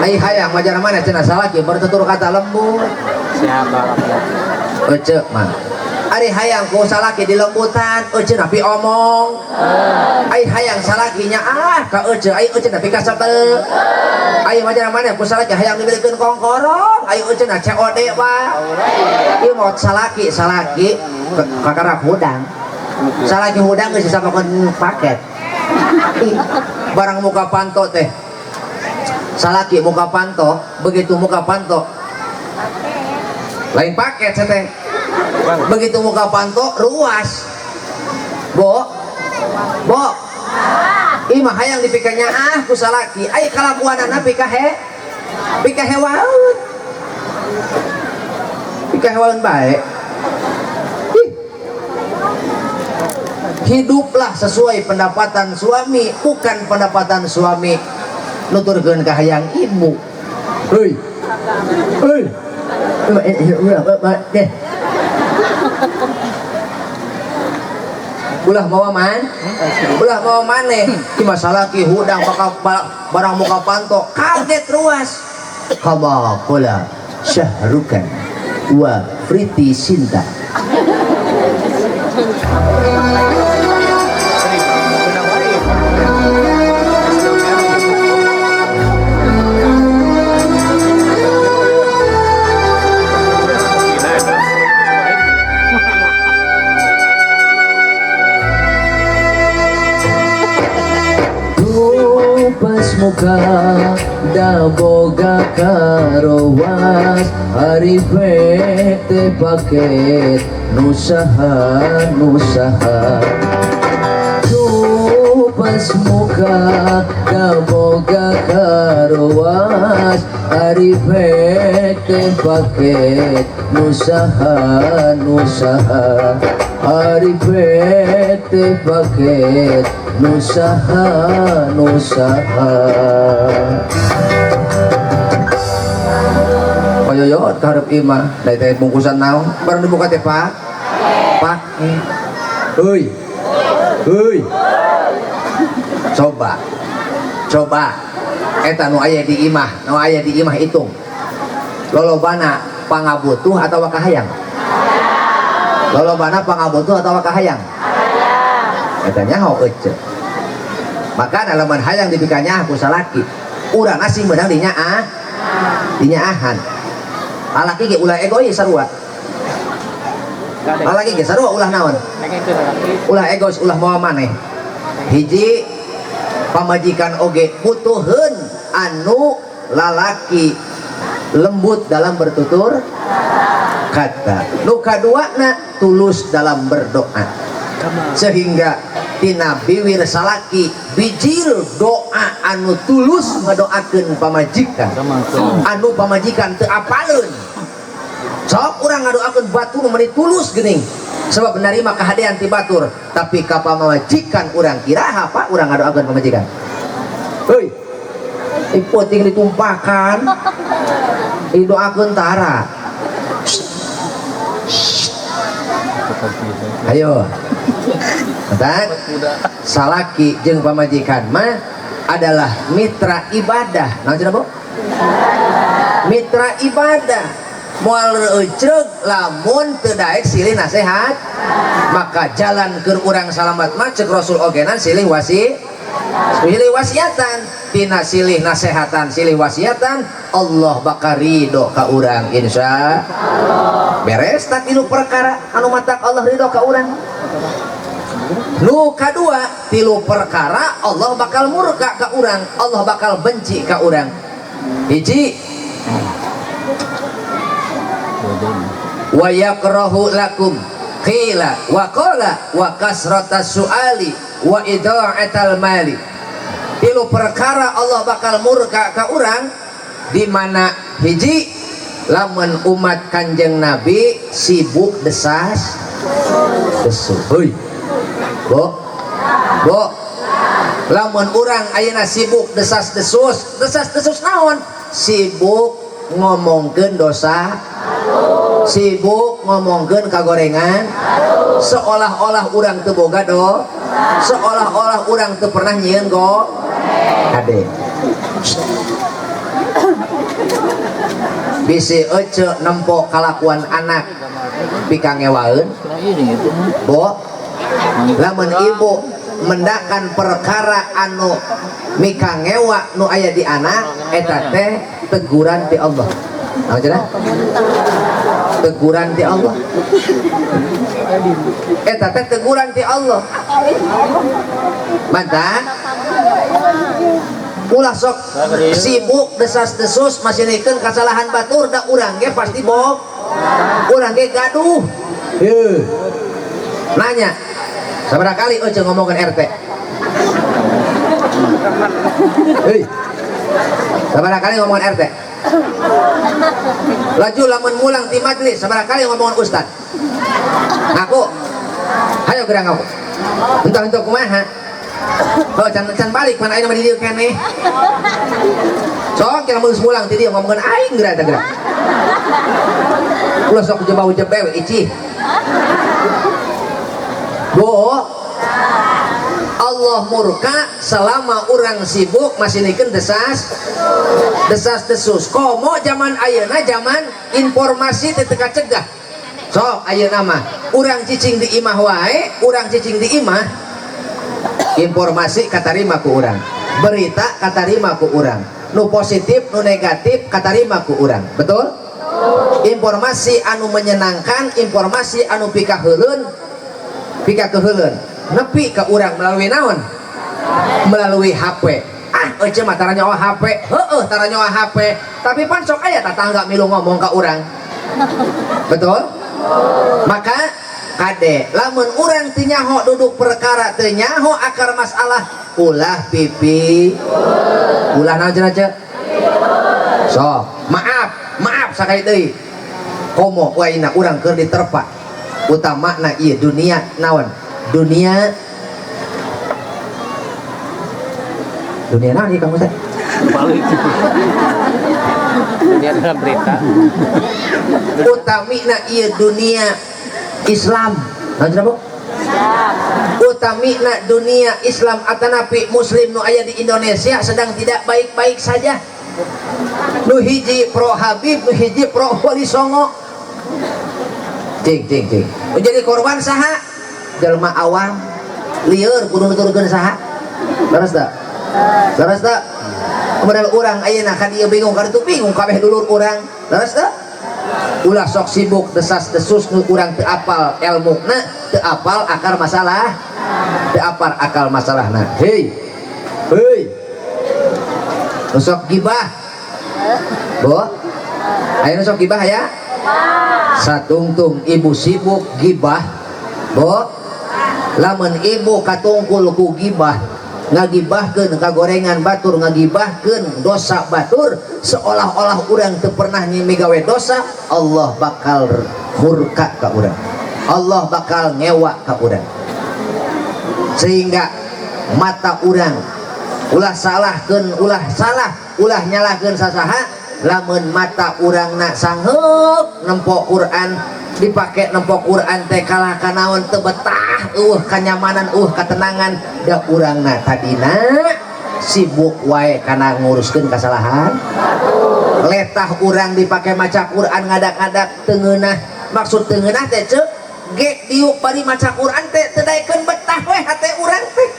Ai hayang majar mana cenah salaki bertutur kata lembut. Siapa? Ece mah. Ari hayang ku salaki di lembutan, ece napi omong. Ai hayang salakinya ah ka ece, ai ece napi kasebel. Ai majar mana ku salaki hayang dibelikeun kongkorong, ai ece na COD wae. Ieu mah salaki, salaki kakara hudang. Salaki hudang geus disapakeun paket. Barang muka panto teh. Salaki muka panto, begitu muka panto lain paket saya teh. Begitu muka panto ruas. Bo, bo, ih mah hayang dipikanya ah ku salaki. Ai kalakuanana pikahewaeun. Pikahewaeun bae. Ih. Hiduplah sesuai pendapatan suami, bukan pendapatan suami nuturkeun ka hayang ibu. Heuy. Heuy. Ulah mawa man, ulah mawa maneh. Ki masalah ki hudang bakal barang muka panto kaget ruas. Kama qala syahrukan wa Priti Sinta. Muka da boga karowas hari teh paket nusaha nusaha tupas muka da boga karowas hari teh paket nusaha nusaha hari teh paket Nu saha, nu saha. Koyoyot ka hareup imah da teh bungkusan naon barang dibuka teh, Pak. Pak. Heuy. Heuy. Coba. Coba. Eta nu aya di imah, nu aya di imah hitung. Lolobana pangabutuh atawa kahayang? Lolobana pangabutuh atawa kahayang? Eta nyaho ece. Maka lamun hayang dipikanya ku salaki, urang sing meunang dinyaah, dinyaahan. Lalaki ge ulah egois sarua. Lalaki ge sarua ulah naon? Ulah egois, ulah moal maneh. Hiji, pamajikan oge butuheun anu lalaki lembut dalam bertutur kata. Nu kaduana tulus dalam berdoa. Sehingga tina biwir salaki bijil doa anu tulus ngadoakeun pamajikan. Anu pamajikan teu apaleun. Sok urang ngadoakeun batur meni tulus geuning. Sebab narima kahadean ti batur, tapi ka pamajikan urang kiraha Pak urang ngadoakeun pamajikan. Heuy. Ipoting ditumpakan. Didoakeun tara. Ayo. Bentar. Salaki jeung pamajikan mah adalah mitra ibadah. Naon cenah, Bu? Mitra ibadah. Moal reucreug lamun teu daek silih nasehat. Maka jalan keur urang salamat mah ceuk Rasul ogenan silih wasi. Silih wasiatan, tina silih nasehatan, silih wasiatan, Allah bakal ridho ka urang insya Allah. Beres tak tilu perkara anu matak Allah ridho ka urang. Nu kadua tilu perkara Allah bakal murka ka urang, Allah bakal benci ka urang. Hiji, wa yakrahu lakum qila wa qala wa kasratas suali wa ida'atal mali. Tilu perkara Allah bakal murka ka urang, di mana hiji lamun umat Kanjeng Nabi sibuk desas desus. Heuy. Bo. Bo. Lamun urang ayeuna sibuk desas desus, desas desus naon? Sibuk ngomongkeun dosa, sibuk ngomongkeun kagorengan, seolah-olah urang teu boga do, seolah-olah urang teu pernah nyieun go kade. Bisi ece nempo kalakuan anak pikangewaeun. Bo, lamun ibu mendakan perkara anu mikangewa nu aya di anak, eta teh teguran ti Allah. Naon cenah? Teguran ti Allah. Eta teh teguran ti Allah. Mantap. Ulah sok sibuk desas-desus masih kesalahan batur da urang ge pasti bohong. Urang ge gaduh. Heuh. Nanya. Sabaraha kali eueuh ngomongkeun RT? Heuy. Sabaraha kali ngomongin RT? Laju lamun mulang ti majelis sabaraha kali ngomongin ustad? Ngaku. Hayo geura ngaku. Entah-entah kumaha. Oh, can balik mana aing mah di dieu keneh. Sok kira mun mulang ti dieu ngomongkeun aing geura eta geura. Ulah sok jebau jebew icih. Bu, Allah murka selama orang sibuk masih nikeun desas desas desus. Komo zaman ayeuna zaman informasi teu teu kacegah. Sok ayeuna mah urang cicing di imah wae, urang cicing di imah informasi katarima ku urang, berita katarima ku urang, nu positif nu negatif katarima ku urang. Betul? Informasi anu menyenangkan, informasi anu pikaheuleun, pikakeuheuleun nepi ka urang melalui naon? Melalui HP. Ah, eueuh mah tara nyawa HP. Heueuh tara nyawa HP. Tapi pan sok aya tatangga milu ngomong ka urang. Betul? Maka kade lamun urang teu nyaho duduk perkara, teu nyaho akar masalah, ulah pipi. Ulah naon cenah ceu? Sok, maaf, maaf sakali deui. Komo waina urang keur diterpa. Utamana ieu dunia naon? Dunia Dunia naon ieu, Kang Ustad? Balik. Dunia dalam berita. Utamina ieu dunia Islam. Naon cenah, Bu? Utamina dunia Islam atanapi Muslim nu aya di Indonesia sedang tidak baik-baik saja. Nu hiji pro Habib, nu hiji pro Wali Songo. Cing cing cing. Nu jadi korban saha? Jelma awam. Lieur kudu nuturkeun saha? Leres teu? Leres teu? Kemudian urang ayeuna ka dieu bingung, ka ditu bingung, kabeh dulur urang. Leres teu? Ulah sok sibuk desas-desus nu urang teu apal elmuna, teu apal akar masalah, teu apal akal masalahna. Hei. Hei. Nu sok gibah. Bu. Aya nu sok gibah ya? Satungtung ibu sibuk gibah. Bu. Lamun ibu katungkul ku gibah, ngagibahkeun kagorengan batur, ngagibahkeun dosa batur, seolah-olah urang teu pernah migawe dosa, Allah bakal murka ka urang, Allah bakal ngewa ka urang, sehingga mata urang ulah salahkeun, ulah salah, ulah nyalahkeun sasaha. Lamun mata urang nak sanghup nempo Quran, dipake nempo Quran teh kalah kanaon, teu betah, eueuh kanyamanan, eueuh katenangan, da urangna tadina sibuk wae kana nguruskeun kasalahan. Letah urang dipake maca Quran ngadak-ngadak teu ngeunah. Maksud teu ngeunah teh ceuk gek diuk bari maca Quran teh teu daekeun betah we hate urang teh.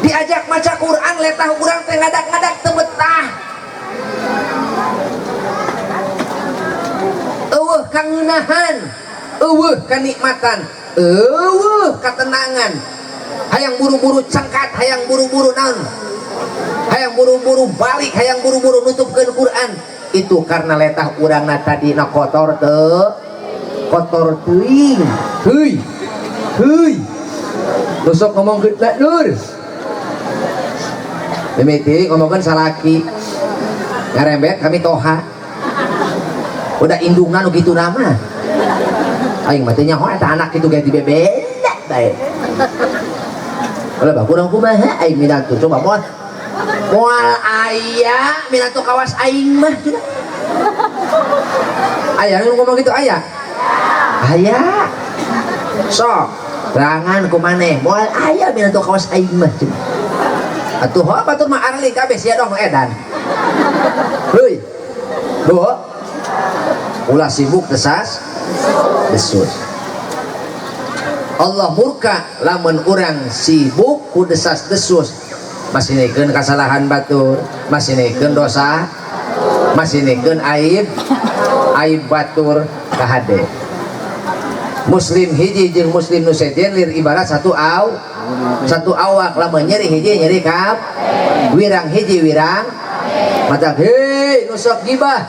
Diajak maca Quran letah urang teh ngadak-ngadak teu betah, eueuh kangeunahan, eueuh kanikmatan, eueuh katenangan. Hayang buru-buru cengkat, hayang buru-buru naon, hayang buru-buru balik, hayang buru-buru nutupkeun Quran. Itu karena letah urangna tadina kotor teu, kotor teuing. Heuy heuy, nu sok ngomongkeun teh nur mimiti ngomongkeun salaki ngarembet kami toha udah indungna nu kitu nama aing mah teu nyaho eta anak kitu ge dibebeda bae. Ulah kurang kumaha aing minantu, coba moal moal aya minantu kawas aing mah cenah. Aya nu ngomong gitu aya? Aya. Sok terangan ku maneh moal aya minantu kawas aing mah cenah. Atuh ho batur mah arli kabeh sia dong edan. Heuy. Bu. Ulah sibuk desas desus. Allah murka lamun urang sibuk ku desas desus, masinekeun kasalahan batur, masinekeun dosa, masinekeun aib aib batur kahade. Muslim hiji jeung muslim nu sejen lir ibarat satu awak. Lamun nyeri hiji nyeri kap, wirang hiji wirang mata. Hei nu sok gibah,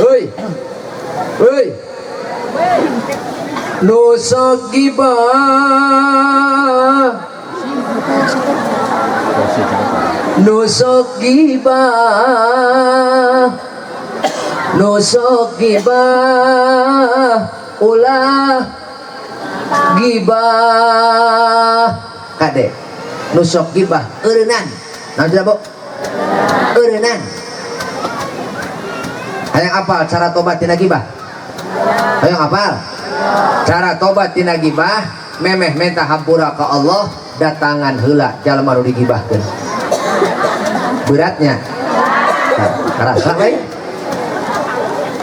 hei hei nu sok gibah, nu sok gibah, nu sok gibah, ulah gibah. Kade nu sok gibah eureunnan. Naon cenah, Bu? Eureunnan. Hayang apal cara tobat tina gibah? Hayang apal cara tobat tina gibah? Memeh minta hampura ka Allah, datangan heula jalma nu digibahkeun. Beratnya karasa we,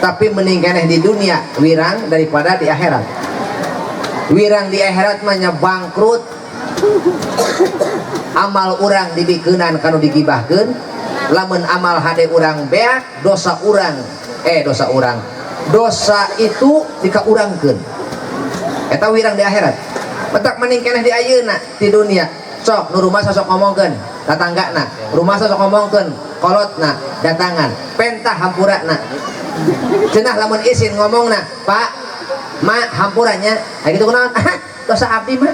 tapi mending keneh di dunia wirang daripada di akhirat. Wirang di akhirat mah nya bangkrut. Amal urang dibikeunan kanu digibahkeun. Lamun amal hade urang beak, dosa urang, dosa urang, dosa itu dikaurangkeun. Eta wirang di akhirat. Petak mending keneh di ayeuna di dunia. Sok nu rumah sok ngomongkeun tatanggana, rumah sok ngomongkeun kolotna, datangan pentah hampurana. Cenah lamun isin ngomongna, Pak, Ma, hampuranya. Kayak gitu kunaon? Ah, dosa abdi mah.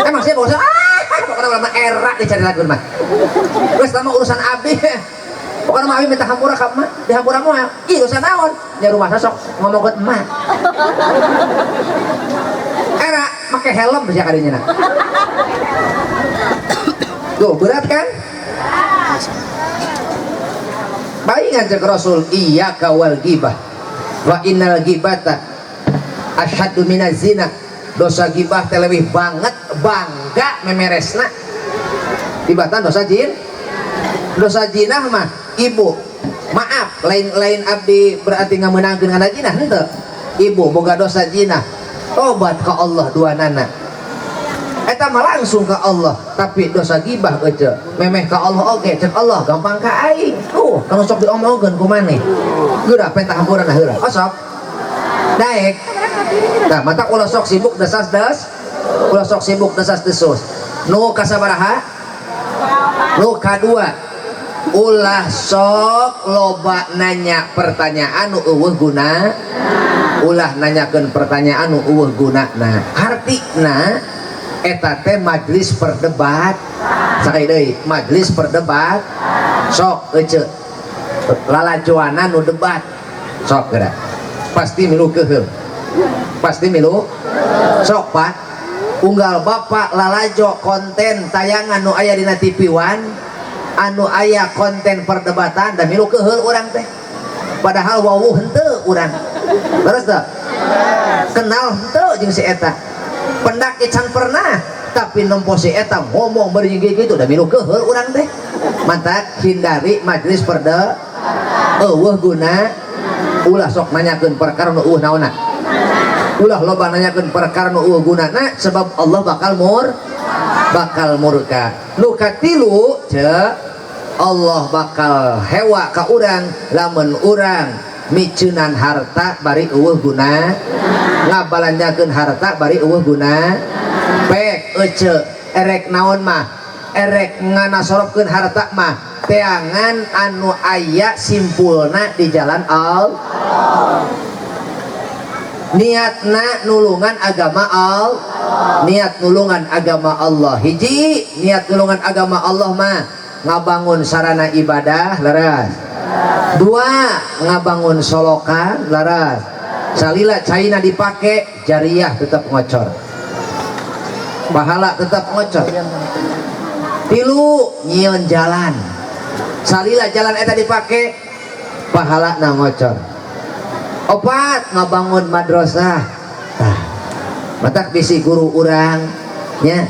Emang sih dosa? Ah, pokoknya mah era dicari lagu mah. Geus lama urusan abdi. Pokoknya mah abdi minta hampura ka emak, di hampura moal. Ih, dosa naon? Nya rumah sok ngomongkeun emak. Era make helm sia kadinya. Tuh berat kan? Baik ngajak Rasul, iyyaka wal ghibah wa innal ghibata asyaddu minaz zina. Dosa ghibah teh leuwih banget bangga memeresna tibatan dosa jin. Dosa jinah mah ibu, maaf, lain-lain abdi berarti ngamenangkeun kana jinah henteu. Ibu boga dosa jinah, tobat ka Allah dua nana, eta mah langsung ke Allah. Tapi dosa gibah ece memeh ka Allah oge, cek Allah gampang ka aing. Tuh kalau sok diomongkeun ku maneh, geura penta hampura heula osok daek. Tah mata ulah sok sibuk desas des, ulah sok sibuk desas desus. Nu kasabaraha? Nu kadua, ulah sok loba nanya pertanyaan nu euweuh guna. Ulah nanyakeun pertanyaan nu euweuh gunana. Hartina eta teh majlis perdebat. Sakali deui, majlis perdebat. Sok ece lalajoana nu debat. Sok geura. Pasti milu keuheul. Pasti milu. Sok Pak, unggal bapak lalajo konten tayangan nu aya dina TV One, anu aya konten perdebatan dan milu keuheul urang teh. Padahal wawuh henteu urang. Terus teu? Kenal henteu jeung si eta. Pendak can pernah, tapi nempo si eta ngomong bari gitu da milu keuheul urang teh. Mantak hindari majlis perde euweuh guna. Ulah sok nanyakeun perkara nu euweuh naonna. Ulah loba nanyakeun perkara nu euweuh gunana, sebab Allah bakal murka. Nu katilu ce, Allah bakal hewa ka urang lamun urang miceunan harta bari euweuh guna, ngabalanjakeun harta bari euweuh guna. Pek ece erek naon mah, erek nganasorobkeun harta mah teangan anu aya simpulna di jalan Allah. Niatna nulungan agama Allah, niat nulungan agama Allah hiji, niat nulungan agama Allah mah ngabangun sarana ibadah leres, dua ngabangun solokan leres, salila caina dipake jariah tetap ngocor, pahala tetap ngocor. Tilu nyieun jalan, salila jalan eta dipake pahala na ngocor. Opat ngabangun madrasah. Tah matak bisi guru urang nya,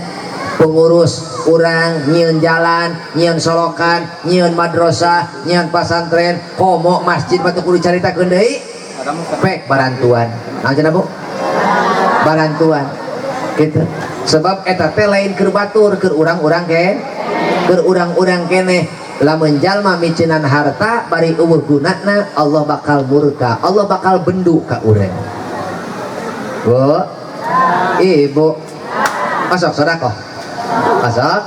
pengurus urang nyieun jalan, nyieun solokan, nyieun madrasah, nyieun pasantren, komo masjid mah teu kudu caritakeun deui. Pek barantuan. Naon cenah Bu? Barantuan. Gitu. Sebab eta teh lain keur batur, keur urang-urang ke, keur urang-urang keneh. Lamun jalma miceunan harta bari euweuh gunana, Allah bakal murka, Allah bakal bendu ka urang. Bu, ibu, masuk sedekah. Masuk?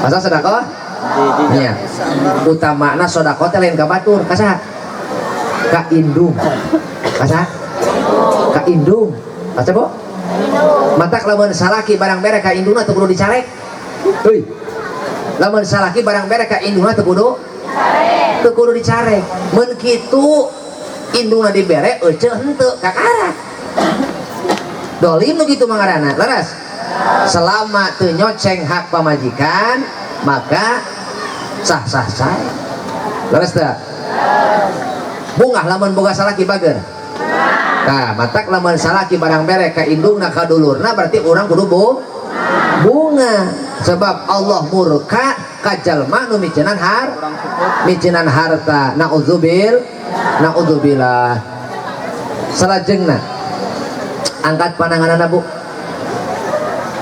Masuk sedekah? Nya. Utamana sedekah teh lain ka batur, ka saha? Ka indung. Ka saha? Ka indung. Baca Bu? Matak lamun salaki barang bere ka indungna teu kudu dicarek. Heuy. Lamun salaki barang bere ka indungna teu kudu dicarek. Mun kitu indungna dibere ece henteu kakara. Dolim nu kitu mangarana, leres. Selama teu nyoceng hak pamajikan, maka sah-sah sae. Leres teu? Bungah lamun boga salaki bager. Nah, matak lamun salaki barang bere ka indungna ka dulurna berarti urang kudu bunga. Sebab Allah murka ka jalma nu miceunan miceunan harta. Naudzubil, naudzubillah. Salajengna angkat pananganana Bu.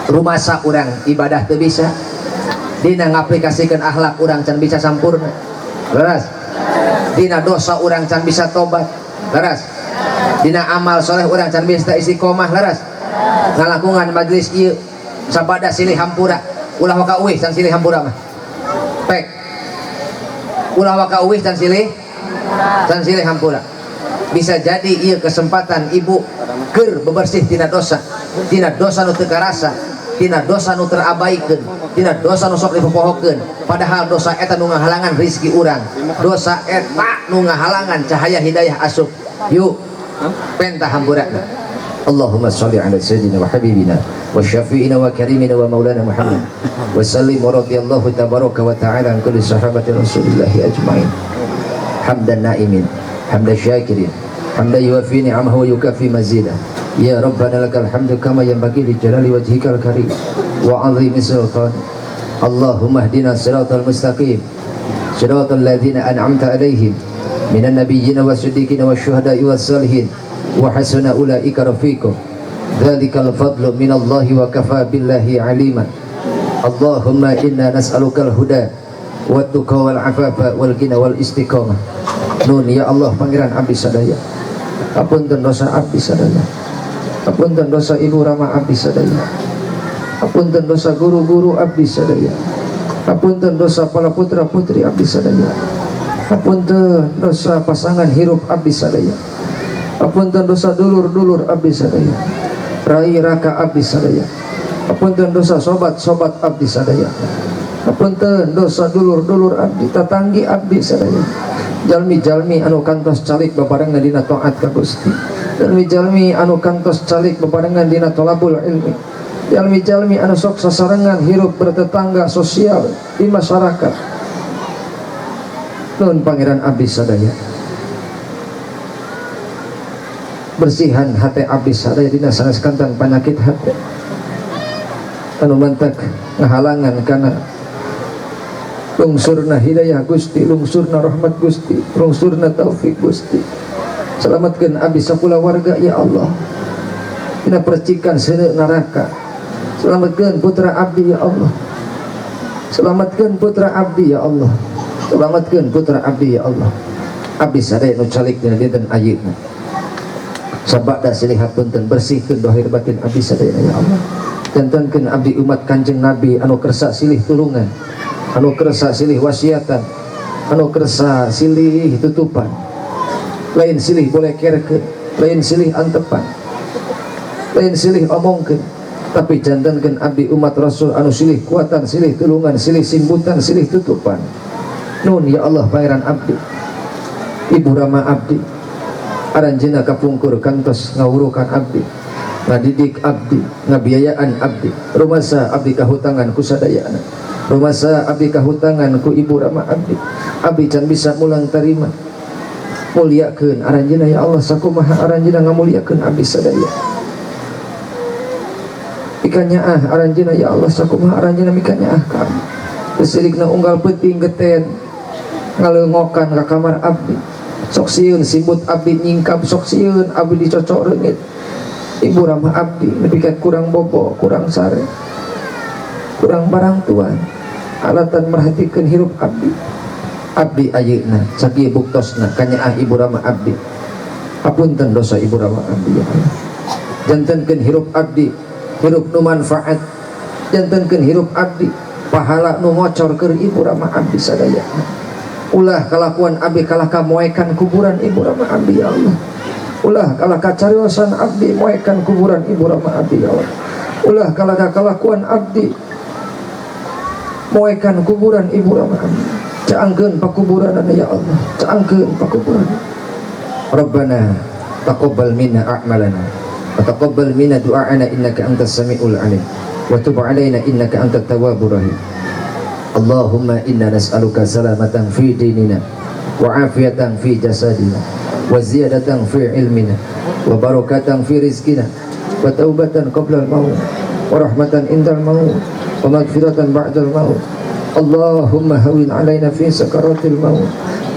Rumasa urang ibadah teu bisa, dina ngaplikasikeun akhlak urang can bisa sampurna. Leres. Dina dosa urang can bisa tobat. Leres. Dina amal soleh urang can bisa istiqomah. Leres. Ngalakungan majelis ieu sabada silih hampura, ulah waka uwih can silih hampura mah. Pek. Ulah waka uwih can silih hampura. Bisa jadi ieu kesempatan ibu keur bebersih tina dosa, tina dosa nu teu karasa, tina dosa nu terabaikeun, tina dosa nu sok dipopohokeun. Padahal dosa eta nu ngahalangan rizki urang, dosa eta nu ngahalangan cahaya hidayah asup. Yuk, penta hampurana. Allahumma shalli ala sayyidina wa habibina wa syafi'ina wa karimina wa maulana Muhammad wa sallim wa radiyallahu tabaraka wa ta'ala an kulli sahabati Rasulillah ajma'in. Hamdan na'imin, hamdan syakirin, hamdan yuwafi ni'amahu wa yukafi mazidah. Ya Rabbana lakal hamdu kama yanbaghi li jalali wajhikal karim wa 'azimi sultan. Allahumma ihdina siratal mustaqim, siratal ladzina an'amta 'alaihim minan nabiyyin was-siddiqin wasyuhada'i was-salihin wa hasuna ulaika rafiqa. Dzalikal fadlu minallahi wa kafa billahi 'aliman. Allahumma inna nas'alukal huda wat tuqa wal afafa wal ghina wal istiqamah. Nun ya Allah pangeran abdi sadaya, apunten dosa abdi sadaya, apunten dosa ibu rama abdi sadaya, apunten dosa guru-guru abdi sadaya, apunten dosa para putra putri abdi sadaya, apunten dosa pasangan hirup abdi sadaya, apunten dosa dulur-dulur abdi sadaya, rai raka abdi sadaya, apunten dosa sobat-sobat abdi sadaya, apunten dosa dulur-dulur abdi, tatanggi abdi sadaya, jalmi-jalmi anu kantos calik babarengan dina taat ka Gusti, jalmi-jalmi anu kantos calik babarengan dina tolabul ilmi, jalmi-jalmi anu sok sasarengan hirup bertetangga sosial di masyarakat. Nun pangeran abdi sadaya, bersihan hati abdi sadaya dina sanes kantan penyakit hati anu mantak ngahalangan kana lungsurna hidayah Gusti, lungsurna rahmat Gusti, lungsurna taufik Gusti. Selamatkan abdi sakula warga ya Allah dina percikan seuneu neraka. Selamatkan putra abdi ya Allah, selamatkan putra abdi ya Allah, selamatkan putra abdi ya Allah. Abdi sadaya nu calik dina dinten ayeuna, sabada silih hapunten, bersihkeun dohir batin abdi sadaya ya Allah. Jantenkeun abdi umat Kanjeng Nabi anu kersa silih tulungan, anu kersa silih wasiatan, anu kersa silih tutupan, lain silih bolekerkeun, lain silih antepan, lain silih omongkeun, tapi jantenkeun abdi umat Rasul anu silih kuatan, silih tulungan, silih simbutan, silih tutupan. Nun ya Allah pangeran abdi, ibu rama abdi, aranjeuna kapungkur kantos ngawurukan abdi, ngadidik abdi, ngabiayaan abdi, rumasa abdi kahutangan ku sadayana, rumasa abdi kahutangan ku ibu rama abdi. Abdi can bisa mulang tarima. Muliakeun aranjeuna ya Allah sakumaha aranjeuna ngamuliakeun abdi sadaya. Mikanyaah aranjeuna ya Allah sakumaha aranjeuna mikanyaah ka abdi. Sirikna unggal peuting geten ngaleungokan ka kamar abdi. Sok sieun simbut abdi nyingkap, sok sieun abdi dicocok reungit. Ibu rama abdi nepi ka kurang bobo, kurang sare, kurang barang tuan, alatan merhatikeun hirup abdi. Abdi ayeuna sakieu buktosna kanyaah ibu rama abdi. Hapunten dosa ibu rama abdi ya Allah. Jantenkeun hirup abdi hirup nu manfaat, jantenkeun hirup abdi pahala nu ngocor keur ibu rama abdi sadaya. Ulah kalakuan abdi kalah ka moekan kuburan ibu rama abdi ya Allah. Ulah kalah ka cariosan abdi moekan kuburan ibu rama abdi ya Allah. Ulah kalah ka kalakuan abdi moekan kuburan ibu rama abdi. Caangkeun pakuburanana ya Allah, caangkeun pakuburan. Rabbana taqabbal minna a'malana wa taqabbal minna du'ana innaka antas samiul alim wa tub alaina innaka antat tawwabur rahim. Allahumma inna nas'aluka salamatan fi dinina wa afiatan fi jasadina wa ziyadatan fi ilmina wa barakatan fi rizqina wa taubatan qabla al-maut wa rahmatan indal maut wa maghfiratan ba'dal maut. Allahumma hawwin alaina fi sakaratil maut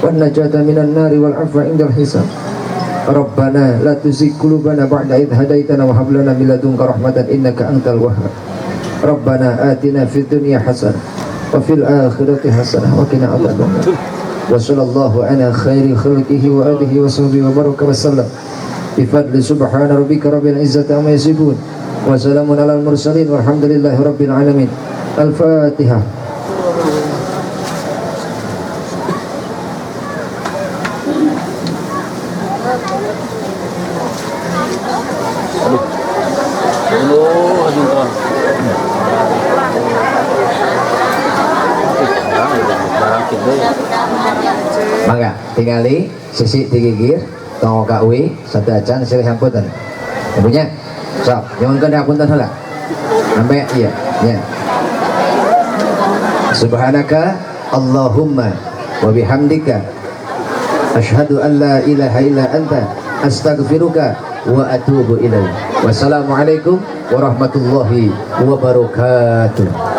wan najata minan nari wal afwa indal hisab. Rabbana la tuzigh qulubana ba'da idh hadaitana wa hab lana min ladunka rahmatan innaka antal wahhab. Rabbana atina fid dunya hasanah wa fil akhirati hasanah wa qina adzabannar. Wa sallallahu ala khairi khalqihi wa alihi wa sahbihi wa baraka wa sallam. Bi fadli subhana rabbika rabbil izzati amma yasifun wa salamun alal mursalin walhamdulillahi rabbil alamin. Al-Fatihah. Mangga tingali sisi tigigir tong ka uwi satu acan silih hampunten. Punya. Sok, nyuhunkeun hapunten heula. Sampai iya, nya. Subhanaka Allahumma wa bihamdika asyhadu an la ilaha illa anta astaghfiruka wa atubu ilaik. Wassalamualaikum warahmatullahi wabarakatuh.